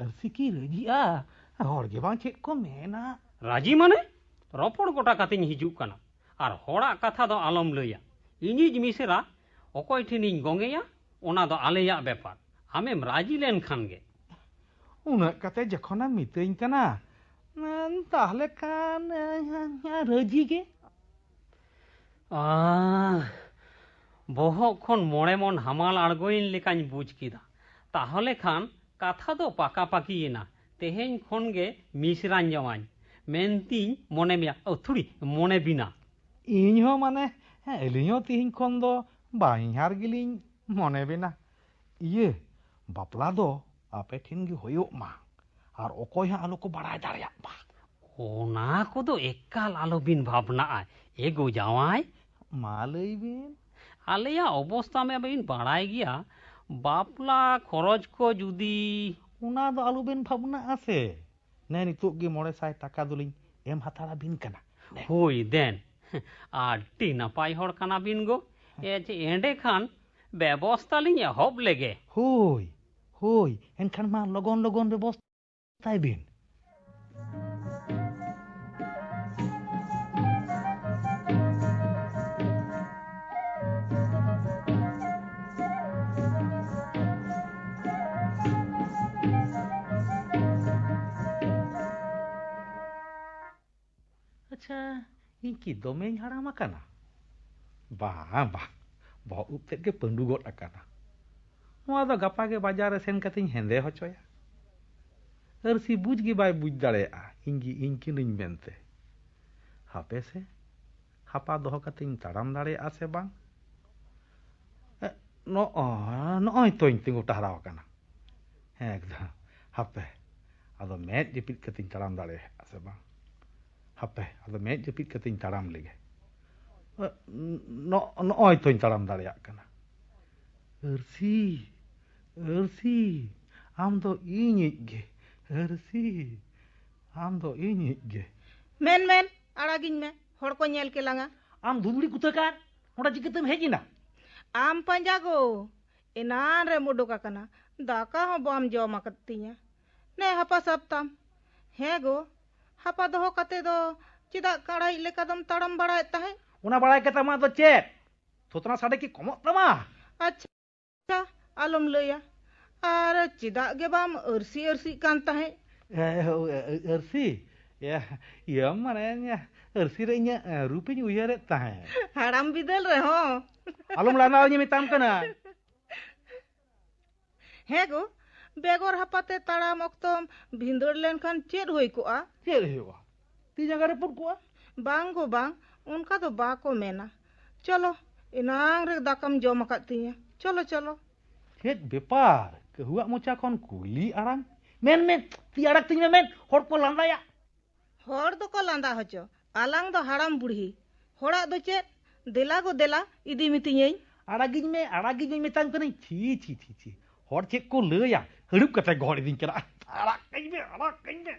ᱟᱹᱨᱥᱤ ᱠᱤ ᱨᱟᱹᱡᱤᱜᱼᱟ? ᱦᱚᱲ ᱜᱮ ᱵᱟᱝ ᱪᱮᱫ ᱠᱚ ᱢᱮᱱᱟ᱾ ᱨᱟᱹᱡᱤ ᱢᱟᱱᱮ? ᱨᱚᱯᱚᱲ ᱜᱚᱴᱟ ᱠᱟᱛᱮᱧ ᱦᱤᱡᱩᱜ ᱠᱟᱱᱟ᱾ ᱟᱨ ᱦᱚᱲᱟᱜ ᱠᱟᱛᱷᱟ ᱫᱚ ᱟᱞᱚᱢ ᱞᱟᱹᱭᱟ᱾ ᱤᱧᱤᱡ ᱢᱤᱥᱮᱨᱟ ᱚᱠᱚᱭ ᱴᱷᱮᱱᱤᱧ ᱜᱚᱝᱮᱭᱟ, ᱚᱱᱟ ᱫᱚ ᱟᱞᱮᱭᱟᱜ ᱵᱮᱯᱟᱨ᱾ ᱟᱢᱮᱢ ᱨᱟᱹᱡᱤ ᱞᱮᱱ ᱠᱷᱟᱱ ᱜᱮ᱾ ᱩᱱᱟᱹᱜ ᱠᱟᱛᱮ ᱡᱚᱠᱷᱚᱱᱮᱢ ᱢᱤᱛᱟᱹᱧ ᱠᱟᱱᱟ, ᱛᱟᱦᱞᱮ ᱠᱷᱟᱱ, ᱨᱟᱹᱡᱤ ᱜᱮ᱾ ᱟᱦ, ᱵᱚᱦᱚᱜ ᱠᱷᱚᱱ ᱢᱚᱬᱮ ᱢᱚᱱ ᱦᱟᱢᱟᱞ ᱟᱬᱜᱚᱭᱮᱱ ᱞᱮᱠᱟᱧ ᱵᱩᱡᱽ ᱠᱮᱫᱟ᱾ ᱛᱟᱦᱚᱞᱮ ᱠᱷᱟᱱ ᱠᱟᱛᱷᱟ ᱫᱚ ᱯᱟᱠᱟᱯᱟᱠᱤᱭᱮᱱᱟ᱾ ᱛᱮᱦᱮᱧ ᱠᱷᱚᱱ ᱜᱮ ᱢᱤᱥᱨᱟᱧ ᱡᱚᱢᱟᱧ ᱢᱮᱱᱛᱤᱧ ᱢᱚᱱᱮ ᱢᱮᱭᱟ, ᱚ, ᱛᱷᱩᱲᱤ, ᱢᱚᱱᱮ ᱵᱤᱱᱟ᱾ ᱤᱧ ᱦᱚᱸ ᱢᱟᱱᱮ, ᱦᱮᱸ, ᱟᱹᱞᱤᱧ ᱦᱚᱸ ᱛᱤᱦᱤᱧ ᱠᱷᱚᱱ ᱫᱚ ᱵᱟᱹᱧᱦᱟᱨ ᱜᱮᱞᱤᱧ ᱢᱚᱱᱮ ᱵᱤᱱᱟ᱾ ᱤᱭᱟᱹ, ᱵᱟᱯᱞᱟ ᱫᱚ ᱟᱯᱮ ᱴᱷᱮᱱ ᱜᱮ ᱦᱩᱭᱩᱜ ᱢᱟ, ᱟᱨ ᱚᱠᱚᱭ ᱦᱚᱸ ᱟᱞᱚ ᱠᱚ ᱵᱟᱲᱟᱭ ᱫᱟᱲᱮᱭᱟᱜ ᱢᱟ᱾ ᱚᱱᱟ ᱠᱚᱫᱚ ᱮᱠᱟᱞ ᱟᱞᱚᱵᱤᱱ ᱵᱷᱟᱵᱽᱱᱟᱜᱼᱟ, ᱮ ᱜᱚ ᱡᱟᱶᱟᱭ᱾ ᱢᱟ ᱞᱟᱹᱭ ᱵᱤᱱ᱾ ᱟᱞᱮᱭᱟᱜ ᱚᱵᱚᱥᱛᱟ ᱢᱟ ᱵᱤᱱ ᱵᱟᱲᱟᱭ ᱜᱮᱭᱟ, ᱵᱟᱯᱞᱟ ᱠᱷᱚᱨᱚᱪ ᱠᱚ ᱡᱩᱫᱤ ᱚᱱᱟ ᱫᱚ ᱟᱞᱚᱵᱤᱱ ᱵᱷᱟᱵᱽᱱᱟᱜᱼᱟ ᱥᱮ᱾ ᱱᱮ ᱱᱤᱛᱚᱜ ᱜᱮ ᱢᱚᱬᱮ ᱥᱟᱭ ᱴᱟᱠᱟ ᱫᱚᱞᱤᱧ ᱮᱢ ᱦᱟᱛᱟᱲ ᱟᱵᱤᱱ ᱠᱟᱱᱟ᱾ ᱦᱳᱭ ᱫᱮᱱ, ᱟᱹᱰᱤ ᱱᱟᱯᱟᱭ ᱦᱚᱲ ᱠᱟᱱᱟ ᱵᱤᱱ ᱜᱚ᱾ ᱮ, ᱪᱮ, ᱮᱸᱰᱮ ᱠᱷᱟᱱ ᱵᱮᱵᱚᱥᱛᱟ ᱞᱤᱧ ᱮᱦᱚᱵ ᱞᱮᱜᱮ᱾ ᱦᱳᱭ, ᱦᱳᱭ, ᱮᱱᱠᱷᱟᱱ ᱢᱟ ᱞᱚᱜᱚᱱ ᱞᱚᱜᱚᱱ ᱵᱮᱵᱚᱥᱛᱟᱭ ᱵᱤᱱ᱾ ᱟᱪᱪᱷᱟ, ᱤᱧ ᱠᱤ ᱫᱚᱢᱮᱧ ᱦᱟᱲᱟᱢ ᱟᱠᱟᱱᱟ? ᱵᱟᱝ, ᱵᱟᱝ, ᱵᱚᱦᱚᱜ ᱩᱵ ᱛᱮᱫ ᱜᱮ ᱯᱟᱹᱰᱩ ᱜᱚᱫ ᱟᱠᱟᱱᱟ᱾ ᱱᱚᱣᱟ ᱫᱚ ᱜᱟᱯᱟ ᱜᱮ ᱵᱟᱡᱟᱨ ᱨᱮ ᱥᱮᱱ ᱠᱟᱛᱮᱧ ᱦᱮᱸᱫᱮ ᱦᱚᱪᱚᱭᱟ᱾ ᱟᱹᱨᱥᱤ ᱵᱩᱡᱽ ᱜᱮ ᱵᱟᱭ ᱵᱩᱡᱽ ᱫᱟᱲᱮᱭᱟᱜᱼᱟ ᱤᱧ ᱜᱮ ᱤᱧ ᱠᱟᱹᱱᱟᱹᱧ ᱢᱮᱱᱛᱮ᱾ ᱦᱟᱯᱮ ᱥᱮ, ᱦᱟᱯᱟ ᱫᱚᱦᱚ ᱠᱟᱛᱮᱧ ᱛᱟᱲᱟᱢ ᱫᱟᱲᱮᱭᱟᱜᱼᱟ ᱥᱮ ᱵᱟᱝ? ᱮ, ᱱᱚᱜᱼᱚᱭ, ᱱᱚᱜᱼᱚᱭ ᱛᱚᱧ ᱛᱤᱸᱜᱩ ᱴᱟᱦᱨᱟᱣ ᱟᱠᱟᱱᱟ᱾ ᱦᱮᱸ, ᱮᱠᱫᱚᱢ᱾ ᱦᱟᱯᱮ, ᱟᱫᱚ ᱢᱮᱫ ᱡᱟᱹᱯᱤᱫ ᱠᱟᱛᱮᱧ ᱛᱟᱲᱟᱢ ᱫᱟᱲᱮᱭᱟᱜᱼᱟ ᱥᱮ ᱵᱟᱝ? ᱦᱟᱯᱮ, ᱟᱫᱚ ᱢᱮᱫ ᱡᱟᱹᱯᱤᱫ ᱠᱟᱛᱮᱧ ᱛᱟᱲᱟᱢ ᱞᱮᱜᱮ᱾ ᱱᱚ-, ᱱᱚᱜᱼᱚᱭ ᱛᱚᱧ ᱛᱟᱲᱟᱢ ᱫᱟᱲᱮᱭᱟᱜ ᱠᱟᱱᱟ᱾ ᱟᱹᱨᱥᱤ, ᱟᱹᱨᱥᱤ, ᱟᱢ ᱫᱚ ᱤᱧᱤᱡ ᱜᱮ᱾ ᱟᱹᱨᱥᱤ, ᱟᱢ ᱫᱚ ᱤᱧᱤᱡ ᱜᱮ᱾ ᱢᱮᱱ, ᱢᱮᱱ, ᱟᱲᱟᱜᱤᱧ ᱢᱮ, ᱦᱚᱲ ᱠᱚ ᱧᱮᱞ ᱠᱮᱞᱟᱝᱟ᱾ ᱟᱢ ᱫᱷᱩᱸᱫᱲᱤ ᱠᱩᱛᱟᱹᱠᱟᱨ, ᱱᱚᱰᱮ ᱪᱤᱠᱟᱹᱛᱮᱢ ᱦᱮᱡ ᱮᱱᱟ? ᱟᱢ ᱯᱟᱸᱡᱟ ᱜᱚ, ᱮᱱᱟᱱ ᱨᱮᱢ ᱩᱰᱩᱠ ᱟᱠᱟᱱᱟ, ᱫᱟᱠᱟ ᱦᱚᱸ ᱵᱟᱢ ᱡᱚᱢ ᱟᱠᱟᱫ ᱛᱤᱧᱟ᱾ ᱱᱮ ᱦᱟᱯᱟ ᱥᱟᱵ ᱛᱟᱢ᱾ ᱦᱮᱸ ᱜᱚ, ᱦᱟᱯᱟ ᱫᱚᱦᱚ ᱠᱟᱛᱮ ᱫᱚ ᱪᱮᱫᱟᱜ ᱠᱟᱲᱟᱭᱤᱡ ᱞᱮᱠᱟ ᱫᱚᱢ ᱛᱟᱲᱟᱢ ᱵᱟᱲᱟᱭᱮᱫ ᱛᱟᱦᱮᱸᱫ? ᱚᱱᱟ ᱵᱟᱲᱟᱭ ᱠᱟᱛᱮ ᱟᱢᱟᱜ ᱫᱚ ᱪᱮᱫ? ᱛᱷᱩᱛᱱᱟ ᱥᱟᱰᱮ ᱠᱤ ᱠᱚᱢᱚᱜ ᱛᱟᱢᱟ? ᱟᱪᱪᱷᱟ, ᱟᱞᱚᱢ ᱞᱟᱹᱭᱟ᱾ ᱟᱨ ᱪᱮᱫᱟᱜ ᱜᱮ ᱵᱟᱢ ᱟᱹᱨᱥᱤ ᱟᱹᱨᱥᱤᱜ ᱠᱟᱱ ᱛᱟᱦᱮᱸᱫ? ᱮ, ᱟᱹᱨᱥᱤ? ᱤᱭᱟᱹ, ᱤᱭᱟᱹ, ᱢᱟᱱᱮ, ᱟᱹᱨᱥᱤ ᱨᱮ ᱤᱧᱟᱹᱜ ᱨᱩᱯᱤᱧ ᱩᱭᱦᱟᱹᱨᱮᱫ ᱛᱟᱦᱮᱸᱫ᱾ ᱦᱟᱲᱟᱢ ᱵᱤᱫᱟᱹᱞ ᱨᱮᱦᱚᱸ᱾ ᱟᱞᱚᱢ ᱞᱟᱸᱫᱟᱣᱟᱹᱧᱟᱹ ᱢᱮᱛᱟᱢ ᱠᱟᱱᱟ᱾ ᱦᱮᱸ ᱜᱳ, ᱵᱮᱜᱚᱨ ᱦᱟᱯᱟᱛᱮ ᱛᱟᱲᱟᱢ ᱚᱠᱛᱚᱢ ᱵᱷᱤᱸᱫᱟᱹᱲ ᱞᱮᱱᱠᱷᱟᱱ ᱪᱮᱫ ᱦᱩᱭ ᱠᱚᱜᱼᱟ? ᱪᱮᱫ ᱦᱩᱭᱩᱜᱼᱟ? ᱛᱤ ᱡᱟᱸᱜᱟ ᱨᱟᱹᱯᱩᱫ ᱠᱚᱜᱼᱟ᱾ ᱵᱟᱝ ᱜᱳ ᱵᱟᱝ, ᱚᱱᱠᱟ ᱫᱚ ᱵᱟᱠᱚ ᱢᱮᱱᱟ᱾ ᱪᱚᱞᱚ, ᱮᱱᱟᱝ ᱨᱮ ᱫᱟᱠᱟᱢ ᱡᱚᱢ ᱟᱠᱟᱫ ᱛᱤᱧᱟᱹ᱾ ᱪᱚᱞᱚ, ᱪᱚᱞᱚ᱾ ᱪᱮᱫ ᱵᱮᱯᱟᱨ? ᱠᱟᱹᱦᱩᱣᱟᱜ ᱢᱚᱪᱟ ᱠᱷᱚᱱ ᱠᱩᱭᱞᱤ ᱟᱲᱟᱝ? ᱢᱮᱱ ᱢᱮ, ᱛᱤ ᱟᱲᱟᱜ ᱛᱤᱧ ᱢᱮ, ᱢᱮᱱ᱾ ᱦᱚᱲ ᱠᱚ ᱞᱟᱸᱫᱟᱭᱟ᱾ ᱦᱚᱲ ᱫᱚᱠᱚ ᱞᱟᱸᱫᱟ ᱦᱚᱪᱚ, ᱟᱞᱟᱝ ᱫᱚ ᱦᱟᱲᱟᱢ ᱵᱩᱲᱦᱤ᱾ ᱦᱚᱲᱟᱜ ᱫᱚ ᱪᱮᱫ? ᱫᱮᱞᱟ ᱜᱳ ᱫᱮᱞᱟ, ᱤᱫᱤ ᱢᱮᱛᱤᱧᱟᱹᱧ᱾ ᱟᱲᱟᱜᱤᱧ ᱢᱮ, ᱟᱲᱟᱜᱤᱧ ᱢᱮ ᱢᱮᱛᱟᱢ ᱠᱟᱹᱱᱟᱹᱧ᱾ ᱪᱷᱤ, ᱪᱷᱤ, ᱪᱷᱤ, ᱪᱷᱤ᱾ ᱦᱚᱲ ᱪᱮᱫ ᱠᱚ ᱞᱟᱹᱭᱟ? ᱦᱟᱹᱲᱩᱵ ᱠᱟᱛᱮ ᱜᱚᱦᱚᱲ ᱤᱫᱤᱧ ᱠᱟᱱᱟ᱾ ᱟᱲᱟᱜ ᱠᱟᱹᱧ ᱢᱮ, ᱟᱲᱟᱜ ᱠᱟᱹᱧ ᱢᱮ᱾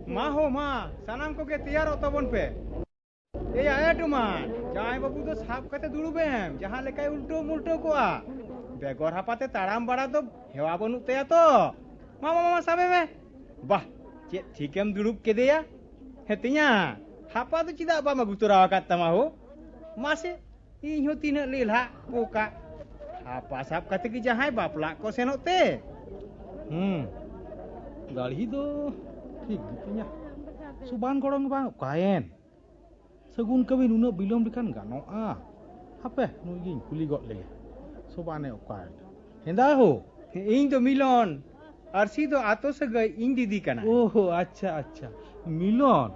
ᱢᱟ ᱦᱳ ᱢᱟ, ᱥᱟᱱᱟᱢ ᱠᱚᱜᱮ ᱛᱮᱭᱟᱨᱚᱜ ᱛᱟᱵᱚᱱ ᱯᱮ᱾ ᱮᱭᱟ, ᱮ ᱰᱩᱢᱟᱱ, ᱡᱟᱶᱟᱭ ᱵᱟᱹᱵᱩ ᱫᱚ ᱥᱟᱵ ᱠᱟᱛᱮ ᱫᱩᱲᱩᱵᱮᱢ, ᱡᱟᱦᱟᱸ ᱞᱮᱠᱟᱭ ᱩᱞᱴᱟᱹᱣ ᱢᱩᱞᱴᱟᱹᱣ ᱠᱚᱜᱼᱟ᱾ ᱵᱮᱜᱚᱨ ᱦᱟᱯᱟᱛᱮ ᱛᱟᱲᱟᱢ ᱵᱟᱲᱟ ᱫᱚ ᱦᱮᱣᱟ ᱵᱟᱹᱱᱩᱜ ᱛᱟᱭᱟ ᱛᱚ᱾ ᱢᱟ, ᱢᱟ, ᱢᱟ, ᱥᱟᱵᱮ ᱢᱮ᱾ ᱵᱟᱦ, ᱪᱮᱫ ᱴᱷᱤᱠᱮᱢ ᱫᱩᱲᱩᱵ ᱠᱮᱫᱮᱭᱟ᱾ ᱦᱮᱸ ᱛᱤᱧᱟ, ᱦᱟᱯᱟ ᱫᱚ ᱪᱮᱫᱟᱜ ᱵᱟᱢ ᱟᱹᱜᱩ ᱛᱚᱨᱟ ᱟᱠᱟᱫ ᱛᱟᱢᱟ ᱦᱳ? ᱢᱟᱥᱮ, ᱤᱧ ᱦᱚᱸ ᱛᱤᱱᱟᱹᱜ ᱞᱮᱞᱦᱟ ᱯᱚᱠᱟ᱾ ᱦᱟᱯᱟ ᱥᱟᱵ ᱠᱟᱛᱮ ᱜᱮ ᱡᱟᱦᱟᱸᱭ ᱵᱟᱯᱞᱟᱜ ᱠᱚ ᱥᱮᱱᱚᱜ ᱛᱮ᱾ ᱦᱩᱸ, ᱫᱟᱲᱦᱤ ᱫᱚ ᱴᱷᱤᱠ ᱜᱮᱛᱤᱧᱟ᱾ ᱥᱩᱵᱟᱱ ᱜᱚᱲᱚᱢ ᱵᱟᱝ ᱚᱠᱟᱭᱮᱱ? ᱥᱟᱹᱜᱩᱱ ᱠᱟᱹᱢᱤ ᱱᱩᱱᱟᱹᱜ ᱵᱤᱞᱚᱢ ᱞᱮᱠᱷᱟᱱ ᱜᱟᱱᱚᱜᱼᱟ? ᱦᱟᱯᱮ, ᱱᱩᱭ ᱜᱤᱧ ᱠᱩᱞᱤ ᱜᱚᱫ ᱞᱮᱜᱮ᱾ ᱥᱚᱵᱟᱱᱮ ᱚᱠᱟᱭᱮᱱᱟ? ᱦᱮᱸᱫᱟ ᱦᱳ᱾ ᱦᱮᱸ, ᱤᱧ ᱫᱚ ᱢᱤᱞᱚᱱ᱾ ᱟᱨᱥᱤ ᱫᱚ ᱟᱛᱳ ᱥᱟᱹᱜᱟᱹᱭ ᱤᱧ ᱫᱤᱫᱤ ᱠᱟᱱᱟᱭ᱾ ᱳᱦᱳ, ᱟᱪᱪᱷᱟ, ᱟᱪᱪᱷᱟ᱾ ᱢᱤᱞᱚᱱ᱾